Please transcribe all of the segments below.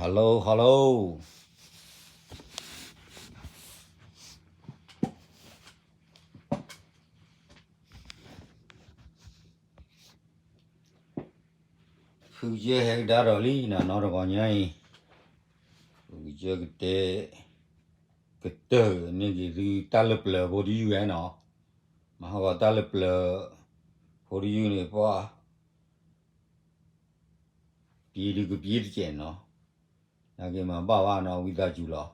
hello hello ဖုကစၢၢ်ဟဲကဒါဒီးလံ နနီတဂီၤညါအံၤ, ဖုကစၢၢ်ကတဲ ကတၢၢ်န့ၢ်က့ၤသုတၢ်လၢပျၢၤဖိတယုၢ်ဧါနီၤ, မဟါဂီၤတၢ်လၢပျၢၤဖိတယုၢ်န့ၣ် ပှၤ ပံဒုကပံတစဲးနီၤ, နာ်က့မၤဘၣ်ဘၣ်နီၤ ဝံသးစူၤလီၤ,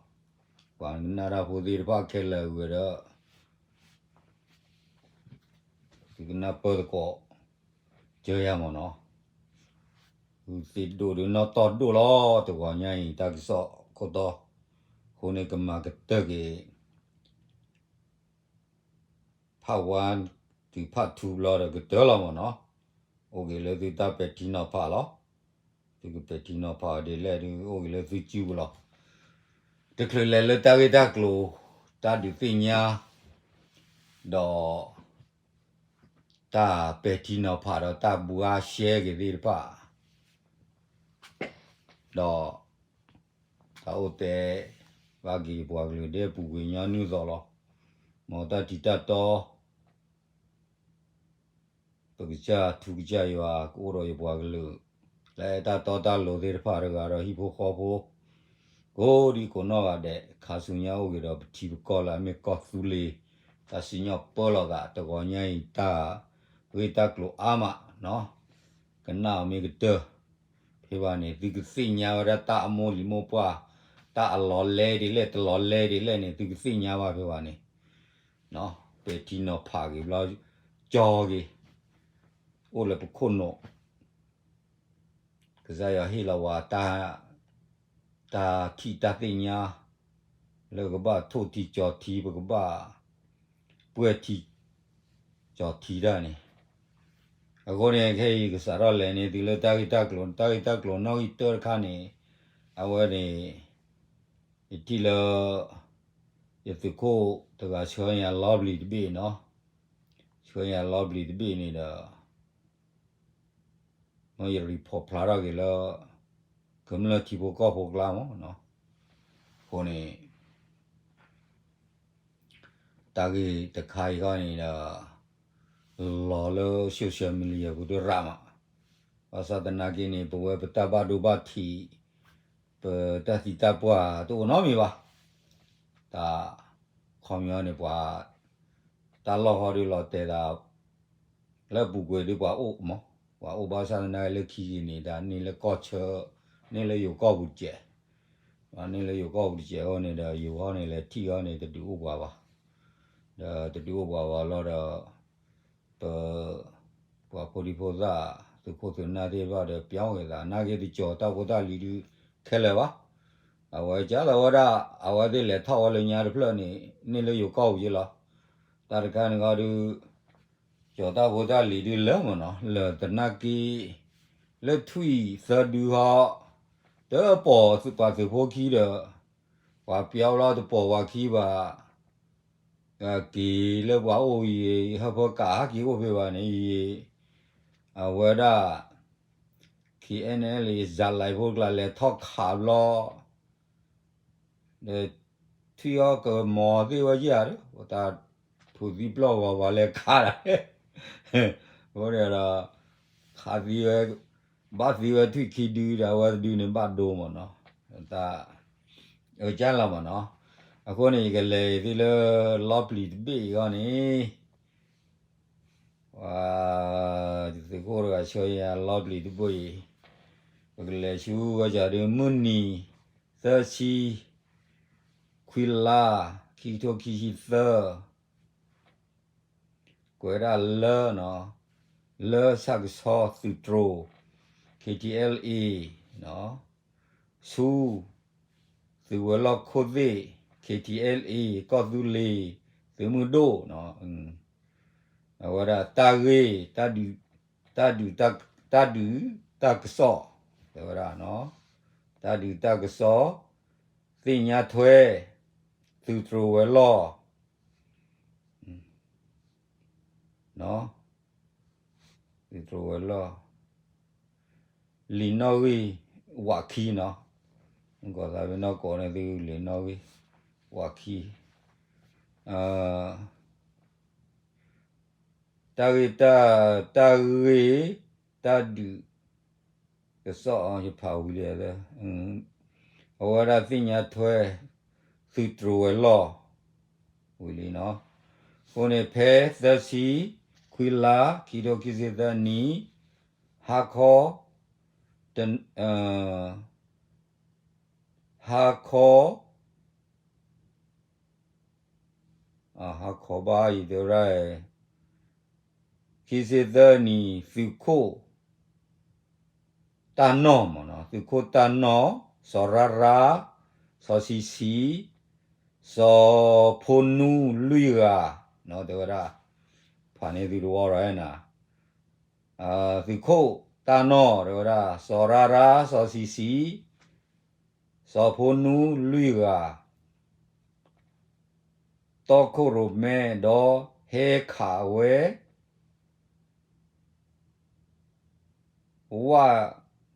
ပှၤကနၣ်တၢ်ဖိသ့ၣ်တဖၣ်ခဲလၢာ်ဝဲဒီး သုကနၢ်ပၢၢ်သကိး ကၢယၤမ့ၢ်နီၤ, သုသ့ၣ်ဒိၣ်ဒုးနီၣ်တီၢ်ဒိၣ်လီၤ တဂီၤညါအံၤ တၢ်ကစီၣ်ခိၣ်တီ, အဃိန့ၣ်ကမၤကတၢၢ်က့ၤ part one တုၤ part two ဘျီဒီးကတၢၢ်လီၤမ့ၢ်နီၤ, အိၣ်က့ၤလၢသုတၢ်ပဲာ်ထံနီၤဖးလီၤ, သုကပဲာ်ထံနီၤဖးဒ်လဲၣ်ဒုး အိၣ်က့ၤလၢသုစုပူၤလီၤ, တချုးလဲၤလၢတၢ်ဂ့ၢ်တၢ်ကျိၤ တၢ်ဒုးသ့ၣ်ညါ ဒီး တၢ်ပဲာ်ထံနီၤဖးဒီးတၢ်ဘှါရှဲက့ၤသ့ၣ်တဖၣ် ဒီး တၢ်အိၣ်တဲ ဘၣ်က့ၤယပှၤကလုာ်ဒဲပူၤကွံာ်ညီနုၢ်သီလီၤ, မ်တၢ်ထံတၢ်တီ ပကစၢ်ထူကစၢ်ယွၤ ကအိၣ်ဒီးယပှၤကလုာ် လၢအဲၣ်တၢ်တီတၢ်လိၤသ့ၣ်တဖၣ်တဂၤဒီး ဟံၣ်ဖိဃီဖိ ကိးဒံကိးနီၢ်ဂၤဒဲး ခါဆူညါအိၣ်က့ၤဒီးပထံပကီၢ်လၢအမ့ၢ်ကီၢ်သူလ့ၤ တၢ်စံၣ်ညီၣ်ပၢလီၤသး တဂီၤညါအံၤ တၢ်ဂ့ၢ်တၢ်ကျိၤအါမးနီၤ, ကနၣ်အီၤမ့ၢ်ကတၢၢ် ဖဲဘၣ်န့ၣ် သုကသ့ၣ်ညါဝဲဒၣ်တၢ်အမိၢ်လံၤမိၢ်ပှၢ် တၢ်အလီၤလဲဒ်လဲၣ် တလီၤလဲဒ်လဲၣ်န့ၣ် သုကသ့ၣ်ညါဘၣ်ဖဲဘၣ်န့ၣ် ပဲာ်ထံနီၤဖးက့ၤဘျီ ကၠီက့ၤ အိၣ်လၢပခိၣ်နူာ် ကစၢ်ယွၤဟ့ၣ်လီၤဝဲ တၢ်ထံၣ်တၢ်သ့ၣ်ညါ လၢကဘၣ်ထိၣ်ထံကၠီၤထံ ပကဘၣ် ပှဲၤထံ ကၠီၤထံတၢ်န့ၣ်, အဃိန့ၣ် ခဲအံၤကစးထီၣ်လဲၤန့ၢ်သုလၢတၢ်ဂ့ၢ်တၢ်ကျိၤ တၢ်ဂ့ၢ်တၢ်ကျိၤနီၣ်ဂံၢ်တၢတခါန့ၣ်, အဝဲန့ၣ် ယထံၣ်လၢ ယသုးခိၣ်တဂၤဆှၢယၤလီပျံၤတဘ့ၣ်နီၤ, ဆှၢယၤလီပျံၤတဘ့ၣ်န့ၣ်ဒီး မ်ယ report ဖျါထီၣ်က့ၤလၢ ကမျၢၢ်ထံဖိကီၢ်ဖိကျါမ့ၢ်နီၤ, အဃိန့ၣ် တၢ်ဂ့ၢ်တခါအံၤဃီန့ၣ်ဒီး လီၤလၢ social media ပူၤဒၣ်ရးမး, ဘၣ်ဆၣ်သနာ်က့န့ၣ် ပဝဲပတၢ်ဘၣ်ဒိဘၣ်ထံး ပတၢ်သံတၢ်ပှၢ်တအိၣ်နီတမံၤဘၣ်, တၢ် ခီပညီန့ၣ် ပှၤ တၢ်လီၢ်ဃီဒုးလီၤတဲာ်သး လၢပူၤကွံာ်ဒုးပှၤအိၣ်မး, ပှၤအိၣ်ဘၣ်ဆၣ်သနာ်က့လၢခံက့ၤန့ၣ် တၢ်န့ၢ်လၢကီၢ်ဆၢ န့ၢ်လၢယိၤကီၢ်ပူၤတစဲး, န့ၢ်လၢယိၤကီၢ်ပူၤတစဲးအဃိန့ၣ်ဒီး ယိၤဟီန့ၣ်လဲၤထံၣ်အီၤန့ၣ် တဒုးအိၣ်ပှၤဘၣ်, ဒီးတဒုးအိၣ်ပှၤဘၣ်လီၤဒီး ပ ပှၤဖိဒံဖိသၣ် သုးခိၣ်သုးနၢ်သ့ၣ်တဖၣ်ဒီး ပျီက့ၤသး နာ်က့တကီၤတၢ်ဖိတၢ်လံၤဒုးခဲလၢာ်ဘၣ်, အဝဲကၢ်လီၤဝဲဒၣ် အဝဲသ့ၣ်လဲၤထီၣ်ဝဲလၢညါတဖျၢၣ်န့ၣ် န့ၢ်လၢယိၤကီၢ်ပူၤက့ၤလီၤ, တၢ်တခါန့ၣ်ဃီဒုး ကီၤတၢ်ဖိတၢ်လံၤဒုးလၢာ်မ့ၢ်နီၤ လၢာ်သနာ်က့ လၢထွံၣ်သၢဒုဟီ တပိာ်ပှၤသုးဖိခံဒီး ပှၤပျီလီၤတပိာ်ပှၤခံဘၣ်, က့ၤလၢပှၤအိၣ်အံၤ ဟၢဖၢကးဟဲက့ၤအိၣ်ဖဲဘၣ်န့ၣ်အံၤ, အဝဲဒၣ် KNLA စးလဲးဖိကျါလဲၤထီၣ်ခးဘျီ ဒီး ထွံၣ်ဟီကမီၤသ့ၣ်ဝဲယဲၢ်ဒီး တၢ်ထူၣ်သံပျီၢ်ဂီၤပှၤလဲၤခးဒၣ်, အဃိန့ၣ်ဒီး ခးသံဝဲ ဘၣ်သံဝဲထွံၣ်ခံဒုဒီး အဝဲတဒုန့ၣ်ဘၣ်ဒိမ့ၢ်နီၤ, တၢ် အကၢ်လီၤမ့ၢ်နီၤ, အဃိန့ၣ် ယကလဲၤသုလၢလီပျံၤတဘ့ၣ်အံၤဂီၢ်န့ၣ် ပှၤ သုးခိၣ်တဂၤဆှၢယၤလီပျံၤတဘ့ၣ်အံၤ, ပကလဲၤဆူဝဲဒၣ်ဒုးမုၢ်နံၤ သၢဆံ ခွံလါ ခံကထိခံဆံသၢ, ကွဲးဒၣ်လၢ လၢဆၣ်ကဆီသုးတြိၤ KTLA ဆူ သုးဝဲၤလီၢ်ခိၣ်သ့ၣ် KTLA ကီၢ်သူလ့ၤ သုးမုၢ်ဒိၣ် အဝဲဒၣ်တၢ်ဂ့ၢ် တၢ်ဒုး တၢ်ဒုးတၢ်ကစီၣ် တဲဝဲဒၣ် တၢ်ဒုးတၢ်ကစီၣ် သ့ၣ်ညါထွဲ သုးတြိၤဝဲၤလီၢ် သုးတြိၤဝဲၤလီၢ် လံာ်နီၣ်ဂံၢ်ဝးခံနီၤ, ကီၢ်သးဝ့နီၢ်ကီၢ်န့ၣ်သုလံာ်နီၣ်ဂံၢ်, ဝးခံ, တၢ်ဂ့ၢ်တၢ်, တၢ်ဂ့ၢ်တၢ်ဒုး ကစီၣ်အီၤယဖးဝံၤလံ, အဝဲဒၣ်သ့ၣ်ညါထွဲ သုးတြိၤဝဲၤလီၢ် ဝံၤလံနီၤ. အဃိန့ၣ် ဖဲသၢဆံခွံလါ ခံထိခံဆံသၢနံၣ် ဟါခီ, ဟါခီ ဟါခီဘၣ်အံၤတဲဝဲဒၣ်, ခံဆံသၢနံၣ် သုးခိၣ်တၢ်နီၢ်မ့ၢ်နီၤ, သုးခိၣ်တၢ်နီၢ်, စီၤရါရါ, စီၤဆံဆံ, စီၤဖိနူလွံၢ်ဂၤ, တဲဝဲဒၣ်, ဖးန့ၢ်သုတဝီဒီးနၤ, သုးခိၣ်တၢ်နီၢ် တဲဝဲဒၣ် စီၤရါရါ, စီၤဆံဆံ, စီၤဖိနူလွံၢ်ဂၤ တီခိၣ်ရိၣ်မဲဒီးဟဲခးဝဲ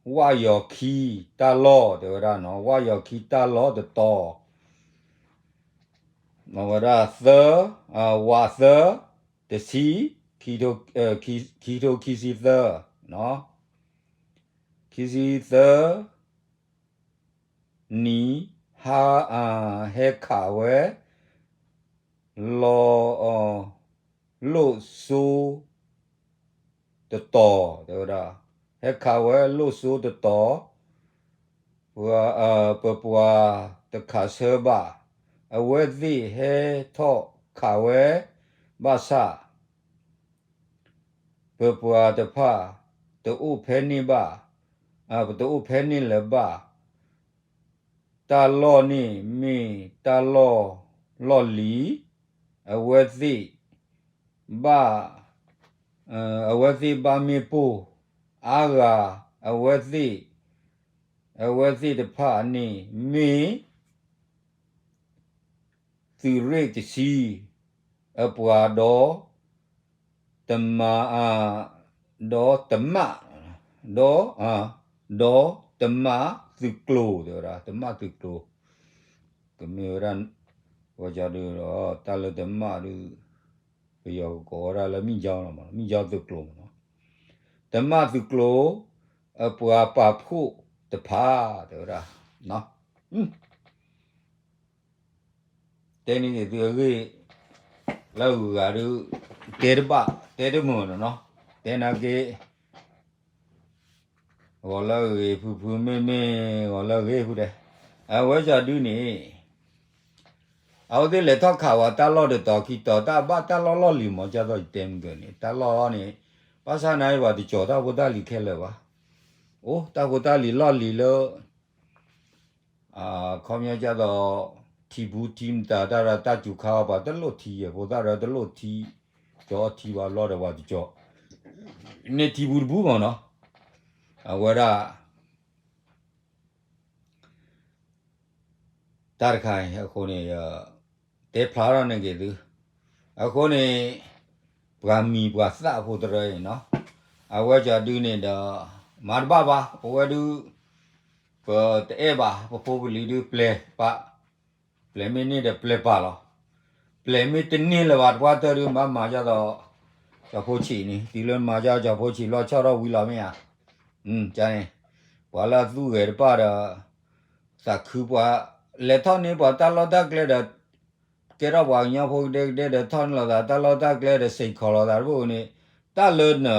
ဝၣ်ယီၤခံတၢ်လီၢ် တဲဝဲဒၣ်နီၤ, ဝၣ်ယီၤခံတၢ်လီၢ်တတီၤ, မ့ၢ်ဝဲဒၣ်သၢ, ဝးသၢ, တဆံ, ခံထိခံဆံသၢ, ခံဆံသၢ နံၤ ဟါ, ဟဲခးဝဲ လီၤ, လိၣ်စိတတီၤ တဲဝဲဒၣ်, ဟဲခးဝဲလိၣ်စိတတီၤ, ပ, ပပှၤတခးဆၢဘၣ်, အဝဲသ့ၣ်ဟဲထီၣ်ခးဝဲဘၣ်ဆၣ် ပပှၤတဖၣ် တအိၣ်ဖဲန့ၣ်ဘၣ်, ပတအိၣ်ဖဲန့ၣ်လၢၤဘၣ်, တၢ်လီၢ်န့ၣ်မ့ၢ်တၢ်လီၢ်လီၢ်လံၤ, အဝဲသ့ၣ်ဘၣ်, အဝဲသ့ၣ်ဘၣ်မ့ၣ်ပိၢ်အါဂၤ, အဝဲသ့ၣ်, အဝဲသ့ၣ်တဖၣ်န့ၣ်မ့ၢ် သုးရ့ၣ်တဆံ, အပှၤဒီးတမး, ဒီးတမး, ဒီး, ဒီးတမးသုးကျိၤ တဲဝဲဒၣ်, တမးသုးကျိၤ, ကမ့ၢ်ဝဲဒၣ်, ဝဲကဒုးဒီး တၢ်လၢတမးဒုး, ပယီၤကကိးဝဲဒၣ်လၢမံၣ်ကၠီလီၤမး, မံၣ်ကၠီသုးကျိၤမးနီၤ, တမးသုးကျိၤ, အပှၤပာ်ဖှိၣ်တဖၣ် တဲဝဲဒၣ် တဲန့ၣ်က့ၤသုအဂ့ၢ်, လၢအဂုၤအဂၤဒုး, တဲတဘၣ်, တဲတမုာ်နီၤနီၤ, တဲနာ်က့ၤ, ဂီၤလၢအဂ့ၤဖုဖုမ့မ့ၢ်, ဂီၤလၢအဂ့ၤဖုဒဲး, အဝဲကဒုးန့ၣ်, အဝဲသ့ၣ်လဲၤထီၣ်ခးဝဲတၢ်လီၢ်တတီၤခံတီၤ တၢ်ဘၣ်တၢ်လီၢ်လီၢ်လံၤမး ကၢ်သိးယတဲမုၢ်ကၢန့ၣ် တၢ်လီၢ်န့ၣ်, ဘၣ်ဆၣ်န့ၣ် ပှၤတကၠီၤတၢ်ဖိတၢ်လံၤခဲလၢာ်ဘၣ်, အိၣ်တၢ်ဖိတၢ်လံၤလီၢ်လံၤလၢ ခီပညီကၢ်သိး, ထံပူၤထံမတၤတၢ်ဒီးတၢ်စူၤခါ ပှၤတလိၣ်ထံယဲၢ် ဖိသၣ်ဒီးတလိၣ်ထံ, ကၠီထံဘၣ်ဘျီဒီးပှၤတကၠီၤ, န့ၢ်ထံပူၤတပူၤမးနီၤ, အဝဲဒၣ် တၢ်တခါအံၤအဃိန့ၣ်, တဲဖျါထီၣ်န့ၢ်က့ၤသု, အဃိန့ၣ်, ပှၤမံၤပှၤသၣ်ဖိတရၢအံၤနီၤ, အဝဲကဒုးန့ၣ်ဒီး, မၤတဘၣ်ဘၣ် ပဝဲဒုး, ပတအဲၣ်ဘၣ် ပဖိပလံၤဒုးပျဲၢ်ပာ်, ပျဲၢ်မ့ၢ်န့ၢ်ဒီးပျဲၢ်ပာ်လီၤ, ပျဲၢ်မ့ၢ်တန့ၢ်လၢၤဘၣ်တပှၢ်တၢၢ်ဒုး မၤမၤကၢ်သိး, ကၠီၤဖိဆံးန့ၣ် တုၤလၢမၤကၢ်ကၠီၤဖိဆံးလီၤဆီထီၣ်ဝံၤလီၤမ့ၢ်ဧါ, န့ၣ်, ပှၤလၢအသူၣ်ဂဲၤတပၣ်ဒီး, သးခုပှၤ, လဲၤထီၣ်န့ၢ်ပှၤတၢ်လီၢ်တၢ်ကျဲဒီး, ကဲထီၣ်ပှၤကညီဖိကဒဲကဒဲဒီးထီၣ်န့ၢ်လိာ်သးတၢ်လီၢ်တၢ်ကျဲဒီးစ့ၢ်ကီးလိာ်သးတဘိန့ၣ်, တၢ်လၢန,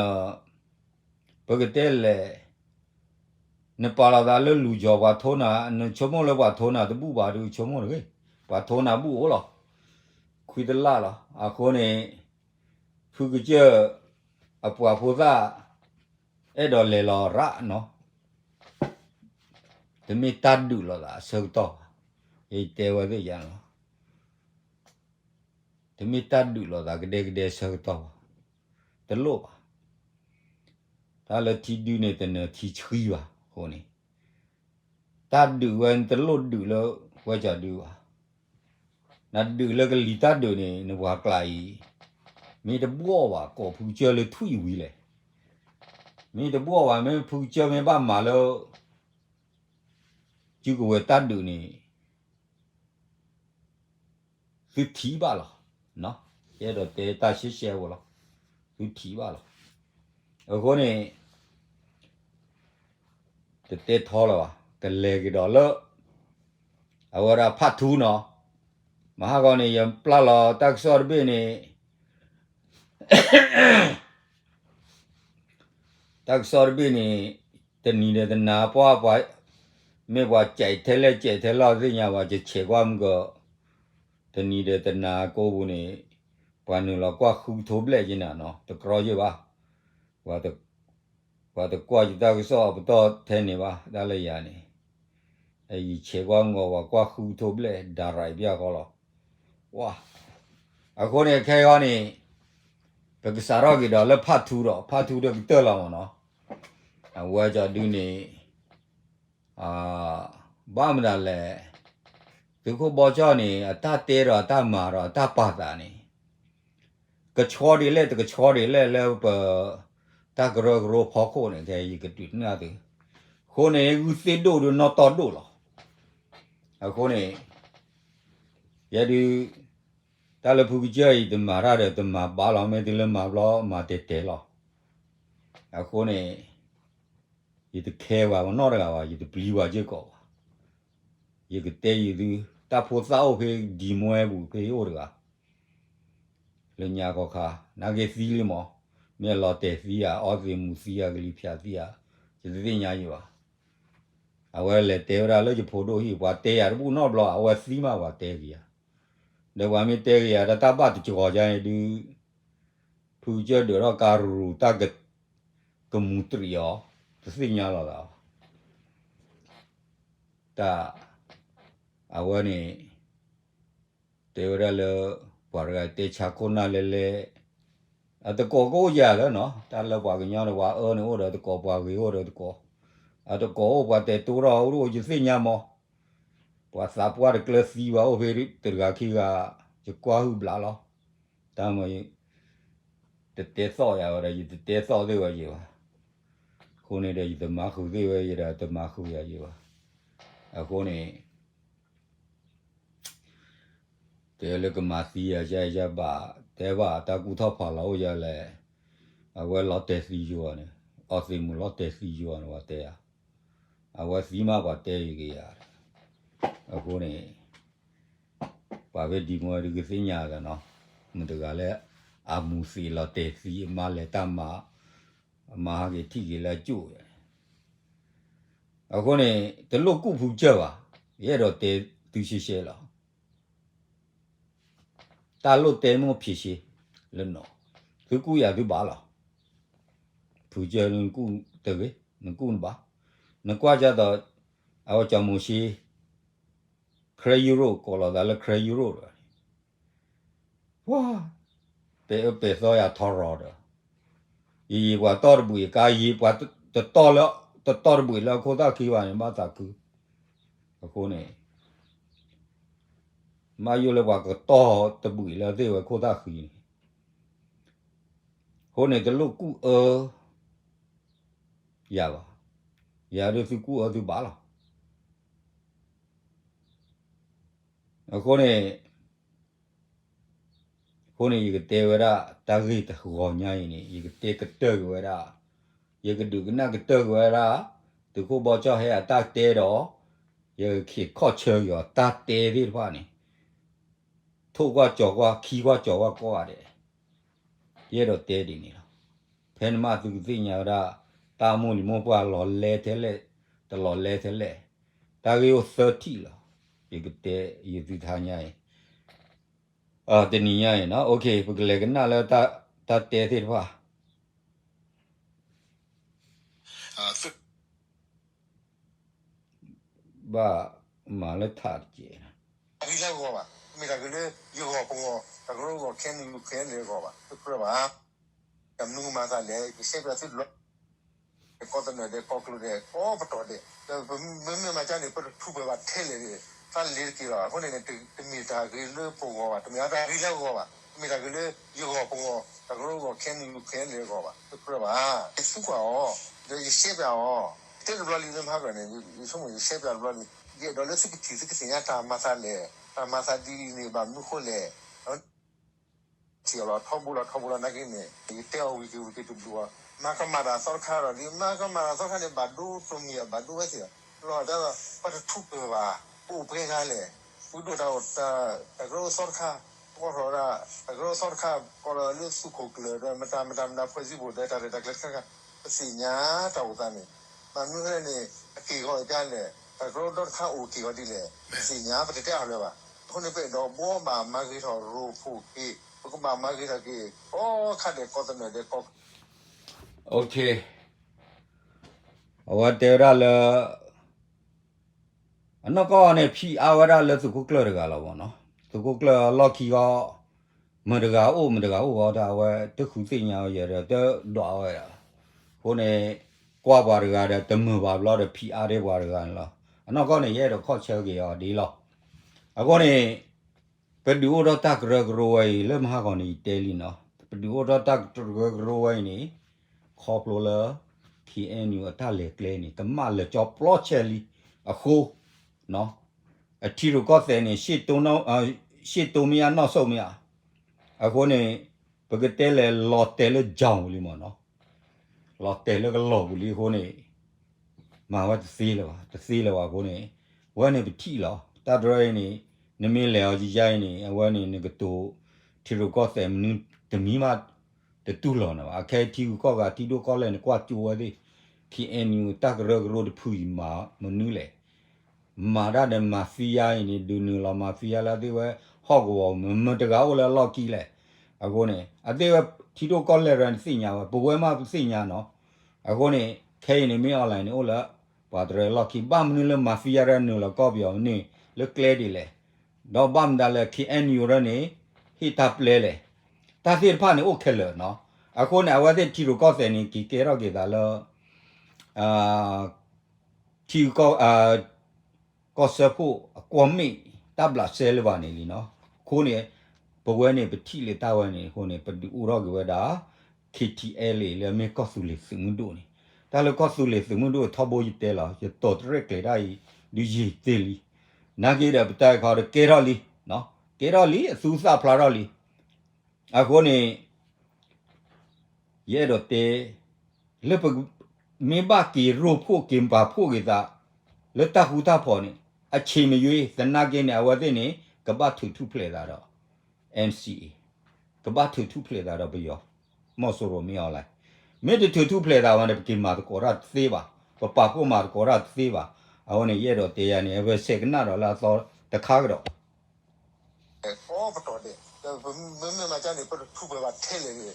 ပကတဲလဲၣ်, နပာ်လီၤသးလၢလူၤကၠီၤပှၤထိနၤ နဆိကမိၣ်လၢပှၤထိနၤတဘူၣ်ဘၣ်ဒုးဆိကမိၣ်တဂ့ၤ, ပှၤထိနၤဘူၣ်အိၣ်လီၤ, ခွံတလၢ်လီၤ အဃိန့ၣ်, ဖုကစၢၢ်, အပှၤဖိသၣ်, အဲၣ်ဒိးလဲၤလီၤရၣ်နီၤ, တမ့ၢ်တၢ်ဒုးလိာ်သးအဆၢကတီၢ်ဘၣ်, ယတဲဝဲသ့ၣ်ယါလီၤ တမ့ၢ်တၢ်ဒုးလိာ်သးကဒဲကဒဲဆၢကတီၢ်ဘၣ်, တလိၣ်ဘၣ်, တၢ်လၢထံဒုန့ၣ်တနၢၤထံဆှံဘၣ်အဃိန့ၣ်, တၢ်ဒုးဝဲနတလိၣ်ဒုးလၢဝဲကဒုဘၣ်, နဒုးလၢကလံၤတၢ်ဒုးန့ၣ် နပှၤကျါအံၤ, မ့ၢ်တဘှီၣ်ဘၣ်ကိးဖုကစၢၢ်လၢထွံၣ်ဝံၤလဲၣ်, မ့ၢ်တဘှီၣ်ဘၣ်မ့ၢ်ဖုကစၢၢ်မ့ၢ်ဘၣ်မၤလၢ စုကဝဲၤတၢ်ဒုးန့ၣ် သုထံၣ်ဘၣ်လီၤ. ယအဲၣ်ဒိးတဲတၢ်ရှဲရှဲဖိလီၤ. သုထံၣ်ဘၣ်လီၤ. အဃိန့ၣ် တတဲထီလၢၤဘၣ်, ကလဲၤကဒီးလၢ အဝဲဒၣ်ဖးထူနီၤ. မဟါဂီၤန့ၣ် ယပျၢ်လီၤတၢ်ကစီၣ်တဘ့ၣ်န့ၣ် တၢ်ကစီၣ်တဘ့ၣ်န့ၣ် တနံၤဒီးတနၤ ပှၤပှၤ မ့ၢ်ပှၤစဲးထဲလဲၣ်စဲးထဲလီၤသ့ၣ်ညါဘၣ် ယဆဲးကွၢ်မုၢ်ကီး တနံၤဒီးတနၤကိးပူၤန့ၣ် ပှၤနုာ်လီၤကွၢ်ဃုကထိဘျဲၣ်က့ၤနၤနီၤ တကြီယဲၢ်ဘၣ်. ပှၤတကွၢ်ယတၢ်ကစီၣ်အပတီၢ်ထဲန့ၣ်ဘၣ် တၢ်လၢယၤန့ၣ် ယဆဲးကွၢ်မုၢ်ကီး ပှၤကွၢ်ဃုကထိဘျဲၣ် ဒါရၤအံၤဘၣ်ဃီလီၤ. ဝါ အဃိန့ၣ် ခဲအံၤန့ၣ် ပကစးထီၣ်က့ၤဒီးလၢဖးထူဒီး ဖးထူဒီးကတၢၢ်လီၤမ့ၢ်နီၤ. အဝဲကၠီဒုန့ၣ် ဘၣ်မနုၤလဲၣ်, သုးခိၣ်ဘီကၠီန့ၣ် အတၢ်တဲဒီးအတၢ်မၤဒီးအတၢ်ပာ်သးန့ၣ် ကဆှီဒ်လဲၣ်တကဆှီဒ်လဲၣ်လၢပ တၢ်ကရၢကရိဖီခိၣ်န့ၣ် ခဲယကဒုးနဲၣ်သု, အဃိန့ၣ် ဂုၢ်သ့ၣ်ဒိၣ်ဒီးနီၢ်တီၢ်ဒိၣ်လီၤ. အဃိန့ၣ် ယဲဒုး တၢ်လၢဖုကစၢၢ်အံၤ တမၤတၢ်ဒီးတမၤဘၣ်လီၤ, မ့ၢ်တုၤလၢမၤဘျီမၤတဲာ်တဲာ်လီၤ. အဃိန့ၣ် ယတခဲပှၤနီတဂၤဘၣ်, ယတပျံၤပှၤစ့ၢ်ကီးဘၣ်. ယကတဲယသု တၢ်ဖိသၣ်အိၣ်ဖဲဒံမွဲပူၤဖဲယအိၣ်တဂၤ လၢညါခီခါ နာ်က့သံလံမး, မ့ၢ်အလီၤတဲာ်သံဧါ, အီသံးမူးသံဧါ, ကလံၤဖၠးသံဧါ, ယတသ့ၣ်ညါယံၤဘၣ်. အဝဲလဲၤတဲဝဲဒၣ်လၢယဖိဒိၣ်ဟံၣ် ပှၤတဲယၤတဘူၣ်နီတဘျီ, အဝဲသံမးပှၤတဲက့ၤယၤ, ဒီးပှၤမ့ၢ်တဲက့ၤယၤ တၢ်တၢ်ဘၣ်တကီၤကါန့ၣ်ဒုး ဖုကစၢၢ်ဒုးထီၣ်ကါရူၤ တၢ်ကမူးတရံးအီၤ တသ့ၣ်ညါလီၤသးဘၣ်. တၢ် အဝဲန့ၣ် တဲဝဲဒၣ်လၢ ပှၤတဂၤတဲဆါခိၣ်နၢ်လဲလဲ အတကိးကအိၣ်ယၤလၢနီၤ, တၢ်လၢပှၤကညီဒီးပှၤအၢန့ၣ်အိၣ်ဒီးတကိး ပှၤဂ့ၤအိၣ်ဒီးတကိး, အတကိးအိၣ်ပှၤတဲာ်တိၢ်ထီၣ်အိၣ်ယသ့ၣ်ညါမး, ပှၤသးပှၢ်တကျၢၤသံဘၣ်အိၣ်ဖဲတဂၤခံဂၤ, ယကွၢ်ဟုၣ်ဘျးလီၤ. တၢ်မ့ၢ် တတဲသီၣ်ယၤဝဲဒီး ယတတဲသီၣ်သ့ၣ်ဝဲယဲၢ်ဘၣ်. အဃိန့ၣ်ဒီး ယတမၤဃုာ်သ့ၣ်ဝဲယဲၢ်ဒီး တမၤဃုာ်ယၤယဲၢ်ဘၣ်. အဃိန့ၣ် တဲလၢကမၤသံယၤ ယဘၣ်တဲဘၣ် တၢ်ကူၣ်ထီၣ်ဖးလီၤအိၣ်ယၤလဲၣ်, အဝဲလီၤတဲာ်သံယိၤန့ၣ်, အီသံးမူးလီၤတဲာ်သံယိၤန့ၣ် ပှၤတဲယၤ, အဝဲသံမးပှၤတဲယက့ၤယၤ, အဃိန့ၣ် ပှၤဖဲဒံမွဲဒုးကသ့ၣ်ညါသးနီၤ, မတၤတဂၤလၢ အမူးသံးလီၤတဲာ်သံ အမါလဲၤတၢ်မၤ, အမါဟဲက့ၤထံၣ်က့ၤလၢအကၠိၣ် အဃိန့ၣ် တလိၣ်ကူၣ်ဖုကစၢၢ်ဘၣ်, ယအဲၣ်ဒိးတဲသုရှဲရှဲလီၤ. တၢ်လိၣ်တဲမ့ၢ်ဖံးရှဲလၢနီၤ, သုကူၣ်ယၤသုဘၣ်လီၤ. ဖုကစၢၢ်နကူၣ်တဂ့ၤ, နကူၣ်နဘၣ်, နကွၢ်ကၢ်သိး အဝဲကၠီမိၤၡ့ Karen Europe ကိးလီၤသးလၢ Karen Europe တဂၤန့ၣ်, ပှၤ ပဲာ်အၢပဲာ်သီယၤထီရီၤဒီး ယယံာ်ပှၤတီၢ်တဘှံးကါ ယံာ်ပှၤတတီၢ်လၢ တတီၢ်တဘှံးလၢအခိၣ်သၣ်ခံဘၣ်န့ၣ် ဘၣ်သးခု, အဃိန့ၣ် မ့ၢ်ယိၣ်လၢပှၤကတီၢ်တဘှံးလၢသ့ၣ်ဝဲခိၣ်သၣ်ခံန့ၣ်, အဃိန့ၣ် တလိၣ်ကူၣ်အၢ ယၤဘၣ်, ယၤဒုးသုကူၣ်အၢသုဘၣ်လီၤ. အဃိန့ၣ် အဃိန့ၣ် ယကတဲဝဲဒၣ် တၢ်ဂ့ၢ်တဂီၤညါအံၤန့ၣ် ယကတဲကတၢၢ်က့ၤဝဲဒၣ်, ယကဒုးကနၣ်ကတၢၢ်က့ၤဝဲဒၣ် သုးခိၣ်ဘီကၠီၣ်ဟဲအတၢ်တဲဒီး ယကခ့ၣ်ခီၣ်ဆၢက့ၤအီၤ တၢ်တဲသ့ၣ်တဖၣ်န့ၣ် ထိၣ်ကွၢ်ကၠီၤကွၢ် ခံကွၢ်ကၠီၤကွၢ်ကိးဂၤဒဲး, ယအဲၣ်ဒိးတဲဒ်န့ၣ်လီၤ. ဖဲနမ့ၢ်သုကသ့ၣ်ညါဝဲဒၣ် တၢ်မိၢ်လံၤမိၢ်ပှၢ်လီၤလဲထဲလဲၣ်, တလီၤလဲထဲလဲၣ်, တၢ်ဂ့ၢ်အိၣ်သၢထံၣ်လီၤ. ယကတဲယသုတဟါညါအံၤ တနံၤညါအံၤနီၤ, ပကလဲၤကနၣ်လၢတၢ်တဲသ့ၣ်တဖၣ် ဘၣ်မၤလၢထးတကဲး ဂ့ၤလၢဂီၤဘၣ်, မ့ၢ်တၢ်ဂ့ၤလၢယဂီၢ်ပဂီၢ်, တၢ်ကရၢဂီၢ် ခဲနံၣ်လူၤခဲလၢာ်ဂီၢ်ဘၣ်, တကြၢးဘၣ်. တၢ်မနုၤကမၤသးလဲၣ်, ယရှဲပၠးသုတဘျီ, ကီၢ်သနၢၣ်ဒဲး ကီၢ်ကျိၤဒဲး ကီၢ်ပတီၢ်ဒဲး, ပမ့မ့ၢ်မၤကၠါန့ၣ် ပတထူၣ်ပှဲၤဘၣ်ထဲလဲၣ်, သးလ့ၤတက့ၢ်လီၤ. အဃိန့ၣ် တမ့ၢ်တၢ်ဂ့ၤလၢပဂီၢ်ဘၣ်, တမ့ၢ်တၢ်ဂ့ၤလၢဂီၢ်ဘၣ်, မ့ၢ်တၢ်ဂ့ၤလၢယဂီၢ်ပဂီၢ်, တၢ်ကရၢဂီၢ် ခဲနံၣ်လူၤခဲလၢာ်ဂီၢ်ဘၣ်, တကြၢးဘၣ်. ယသံကွၢ်အီၤ, ဒီးယရှဲပၠးအီၤ, တဲတဘျီလံလၢမဟါကီန့ၣ် ယဆိကမိၣ်ယရှဲပၠးတဘျီလံ ယအဲၣ်ဒိးလၢသုကထံၣ်သုကသ့ၣ်ညါတၢ်မၤသးလဲၣ်, တၢ်မၤသးဒ်အံၤန့ၣ် ဘၣ်မနုၤဃိလဲၣ်. ထံၣ်အီၤလီၤထီဘိလီၤထီဘိလီၤနာ်က့န့ၣ် ယတဲအီၤဝံၤက့ၤဝံၤက့ၤတဘျုးအီၤ, မၤကမၣ်တၢ်သီတခါဒီး ဒ်မၤကမၣ်တၢ်သီတခါန့ၣ် ဘၣ်ဒိတိၢ်မံၤ ဘၣ်ဒိဝဲသ့ၣ်လီၤ. တၢ်ပှၤတထူးပှဲၤဘၣ်, ပအိၣ်ပှဲၤဂၤလဲၣ်, ပကဒိၣ်တၢ်အိၣ်တၢ်ကရၢသီတခါ, ကိးထီၣ်ဝဲဒၣ် တၢ်ကရၢသီတခါ ကိးထီၣ်လၢသုးခိၣ်ကျၢၢ်ဒီး မတၤမတၤမတၤ ဖွဲ့စည်းပုံ ဒီးတၢ်ရဲၣ်တၢ်ကျဲၤတခါခါ, ပသ့ၣ်ညါတၢ်အိၣ်သးန့ၣ်, ဘၣ်မနုၤလဲၣ်န့ၣ် အက့ၢ်ဂီၤအံၤဒ်လဲၣ်, တၢ်ကရၢသီတခါအိၣ်က့ၢ်ဂီၤဒ်လဲၣ်, ပသ့ၣ်ညါ ပတတဲအီၤလၢၤဘၣ်. အဃိန့ၣ် ပအဲၣ်ဒိးဘှီဘၣ်မၤဂ့ၤထီၣ်ရိဖှိၣ်က့ၤ, ပကဘၣ်မၤဂ့ၤထီၣ်က့ၤ ကိးခါဒဲး ကိးသနၢၣ်ဒဲး ကိး အဝဲတဲဝဲဒၣ်လၢ အနီၢ်ကီၢ်န့ၣ် ဖံးအါဝဲဒၣ်လၢသုးခိၣ်ကျၢၢ်တဂၤလီၤမ့ၢ်နီၤ. သုးခိၣ်ကျၢၢ်လီၢ်ခံဂီၢ် မတၤတဂၤအိၣ်မတၤတဂၤအိၣ်ဂီၢ် တၢ်အဝဲတဃုသ့ၣ်ညါဝဲယဲဒီး တဒွးဝဲဒၣ်. အဃိန့ၣ် ကွၢ်ပှၤတဂၤဒီး တမုာ်ဘၣ်ဘျီဒီး ဖံးအါဒၣ်ပှၤတဂၤန့ၣ်လီၤ. အနီၢ်ကီၢ်န့ၣ် ယအဲၣ်ဒိးခီၣ်ဆၢက့ၤအီၤဒ်လီၤ. အဃိန့ၣ် ပဒုးအိၣ်ထီၣ်တၢ်ကရၢကရိဝဲအံၤ လၢမဟါဂီၤန့ၣ် ယတဲလံနီၤ, ပဒုးအိၣ်ထီၣ်တၢ်ကရၢကရိဝဲအံၤန့ၣ် ခီဖျိလၢ ခ့ၣ်အဲၣ်ယူၣ် အတၢ်လဲၤကျဲန့ၣ် ကမၣ်လၢာ်ကၠီပျီဆဲးလံအဃိ, အထံရူၢ်ကီၢ်သဲးန့ၣ် ရှေ့တိုးမ့ၢ်အ နောက်ဆုတ်မ့ၢ်အ, အဃိန့ၣ် ပကတဲလဲၤလီၤတဲာ်လၢ ground ပူၤလံမ့ၢ်နီၤ, လီၤတဲာ်လၢကလီၢ်ပူၤလံအဃိန့ၣ် မၤဝဲတသ့လၢၤဘၣ်, တသ့လၢၤဘၣ်အဃိန့ၣ် ဝဲန့ၣ်ပထံၣ်လီၤ. တၢ်တရၢအံၤန့ၣ် နမ့ၢ်လဲၤအီၤယယါအံၤန့ၣ် အဝဲန့ၣ်နကတိၤ ထံရူၢ်ကီၢ်သဲးမနုၤတမံၤမး တတူၢ်လိာ်နၤဘၣ်. အခဲအံၤထံဂုၤကီၢ်ဂၤ ထံဒိၣ်ကီၢ်လဲၢ်န့ၣ် ကွၢ်ကၠိဝဲသ့ၣ်, ခ့ၣ်အဲၣ်ယူၣ် တၢ်ကရၢကရိတဖုအံၤမၤမနုၤလဲၣ်. မၤတၢ်ဒီး mafia အံၤန့ၣ် ဒုးနုာ်လီၤ mafia လၢအသ့ၣ်ဝဲဟီၣ်ကဝီၤ မတၤတဂၤအိၣ်လၢအလီၢ်ခံလဲၣ်. အဃိန့ၣ် အသ့ၣ်ဝဲထံဒိၣ်ကီၢ်လဲၢ်တရၢန့ၣ်သ့ၣ်ညါဝဲ ပဝဲမးပသ့ၣ်ညါနီၤ. အဃိန့ၣ် ခဲအံၤန့ၣ် မ့ၢ် online န့ၣ် အိၣ်လၢပှၤတရၢလီၢ်ခံ ဘၣ်မနုၤလၢ mafia တရၢနုာ်လီၤကီၢ်ပယီၤန့ၣ် လၢကျဲဒ်လဲၣ်, ဒီးဘၣ်မတၤလၢ ခ့ၣ်အဲၣ်ယူၣ် တရၢန့ၣ် ဟ့ၣ်တၢ်ပျဲလဲၣ်. တၢ်သ့ၣ်တဖၣ်န့ၣ်အိၣ်ခဲလၢာ်နီၤ. အဃိန့ၣ် အဝဲသ့ၣ်ထံရူၢ်ကီၢ်သဲးန့ၣ် က့ၤကဲထီၣ်က့ၤသးလၢ ထံဂုၤကီၢ် ကီၢ်စၢဖှိၣ်အကွီၢ်မ့ၣ် တၢ်ဘျးစဲလၢၤဘၣ်န့ၣ်လံနီၤ. အဃိန့ၣ် ပဝဲန့ၣ် ပထံၣ်လၢတၢ်ဝဲန့ၣ်အဃိန့ၣ် ပဒုးအိၣ်ထီၣ်က့ၤဝဲဒၣ် ခ့ၣ်ထံၣ်အဲၣ်လ့ၣ် လၢအမ့ၢ်ကီၢ်သူလ့ၤသုးမုၢ်ဒိၣ်န့ၣ်, တၢ်လၢကီၢ်သူလ့ၤသုးမုၢ်ဒိၣ်ထီဘိယတဲလီၤ ယတီၤတရဲၣ်ကျဲၤတၢ်အံၤ ဒုးယံာ်တ့ၢ်လံ. နာ်က့ဒီး ပတၢ်ခီဒီးကဲထီၣ်လံ, ကဲထီၣ်လံ အသူသၣ်ဖျါထီၣ်လံ. အဃိန့ၣ် ယအဲၣ်ဒိးတဲ လၢပမ့ၢ်ဘၣ်က့ၤရိဖှိၣ်က့ၤပာ်ဖှိၣ်က့ၤသး လၢတၢ်ဃူတၢ်ဖိးန့ၣ် အဆံးမ့ၢ်ယွၤ သနာ်က့န့ၣ် အဝဲသ့ၣ်န့ၣ် ကဘၣ်ထုးထူၣ်ဖျဲးသးဒီး NCA, ကဘၣ်ထုးထူၣ်ဖျဲးသးဒီးပယီၤ မီၢ်စိရိၤမ့ၢ်အီၤလဲၣ်. မ့ၢ်တထုးထူၣ်ဖျဲးသးဘၣ်န့ၣ် ပက့ၤမၤသကိးတၢ်တသ့ဘၣ်, ပပာ်ဖှိၣ်မၤသကိးတၢ်တသ့ဘၣ်. အဃိန့ၣ် ယအဲၣ်ဒိးတဲယၤန့ၣ် အဝဲဆဲးကနၣ်ဒီးလၢအသီတခါကဒီး ကိးပတီၢ်ဒဲး, ပမ့မ့ၢ်မၤကန့ၣ် ပတထူၣ်ပှဲၤဘၣ်ထဲလဲၣ်, သး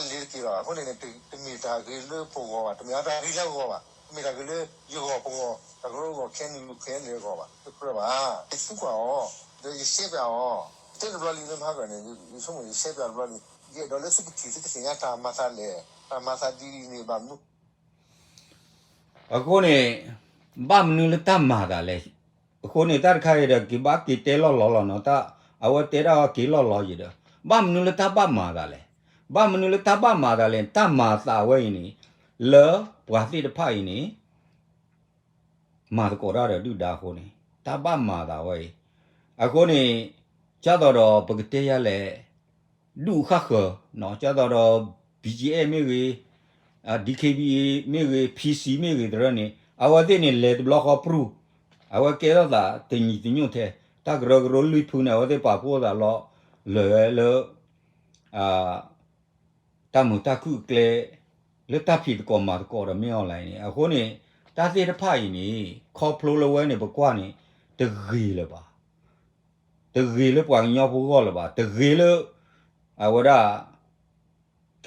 လ့ၤတက့ၤလီၤ. အဃိန့ၣ်န့ၣ် တမ့ၢ်တၢ်ဂ့ၤလၢပဂီၢ်ဘၣ်, တမ့ၢ်တၢ်ဂ့ၤလၢအဂီၢ်ဘၣ်, တမ့ၢ်တၢ်ဂ့ၤလၢယဂီၢ်ပဂီၢ်, တၢ်ကရၢဂီၢ် ခဲနံၣ်လူၤခဲနံၣ်အဂီၢ်ဘၣ်, တကြၢးဘၣ်. ယသံကွၢ်အီၤ, ဒီးယရှဲပၠးအီၤ, တဲတဘျီလံလၢမဟါကန့ၣ် ယဆိကမိၣ်ယရှဲပၠးတဘျီလံ, ယအဲၣ်ဒိးလၢသုကထံၣ်သုကသ့ၣ်ညါတၢ်မၤသးလဲၣ်, တၢ်မၤသးဒ်အံၤန့ၣ်ဘၣ်မနုၤ အဃိန့ၣ် ဘၣ်မနုၤလၢတၢ်မၤသးလဲၣ်. အဃိန့ၣ် တၢ်တခါအံၤဒီး က့ၤဘၣ်က့ၤတဲလီၢ်လီၢ်လီၤနီၤ, တၢ်အဝဲတဲဒၣ်က့ၤလီၢ်လီၢ်ယံၤဒီး ဘၣ်မနုၤလၢတၢ်ဘၣ်မၤသးလဲၣ်. ဘၣ်မနုၤလၢတၢ်ဘၣ်မၤသးလဲၣ်, တၢ်မၤသးဝဲအံၤန့ၣ် လၢပှၤသ့ၣ်တဖၣ်အံၤန့ၣ် မၤသကိးတၢ်ဒီးဒုၣ်ဒါအဃိန့ၣ် တၢ်ဘၣ်မၤသးဝဲအံၤ, အဃိန့ၣ် ကၢ်သိးဒီးပကတဲယၤလဲၣ် ဒူၣ်ဃၣ်ဃၢၤ, ကၢ်သိးဒီး BGF မ့ၢ်ဂ့ၤ, DKBA မ့ၢ်ဂ့ၤ, PC မ့ၢ်ဂ့ၤတရၢန့ၣ် အဝဲသ့ၣ်န့ၣ် လဲၤတဘျီဃီပြူၢ်, အဝဲကဲထီၣ်သးတညီတညွတ်ၢ်ထဲ, တၢ်ကရၢကရိလွံၢ်ဖုန့ၣ် အဝဲသ့ၣ်ပာ်ဖှိၣ်သးလီၤ လၢာ်ဝဲလၢ တၢ်မုာ်တၢ်ခုၣ်အကျဲ လၢတၢ်ဖံးသကိးမၤသကိးဒီးမ့ၢ်အီၤလဲၣ်န့ၣ်, အဃိန့ၣ် တၢ်သ့ၣ်တဖၣ်အံၤန့ၣ် ခီဖျိလၢဝဲန့ၣ် ပကွၢ်န့ၣ် တဂ့ၤလၢၤဘၣ်. တဂ့ၤလၢပှၤကညီဖိဂီၢ်လၢၤဘၣ်. တဂ့ၤလၢ အဝဲဒၣ်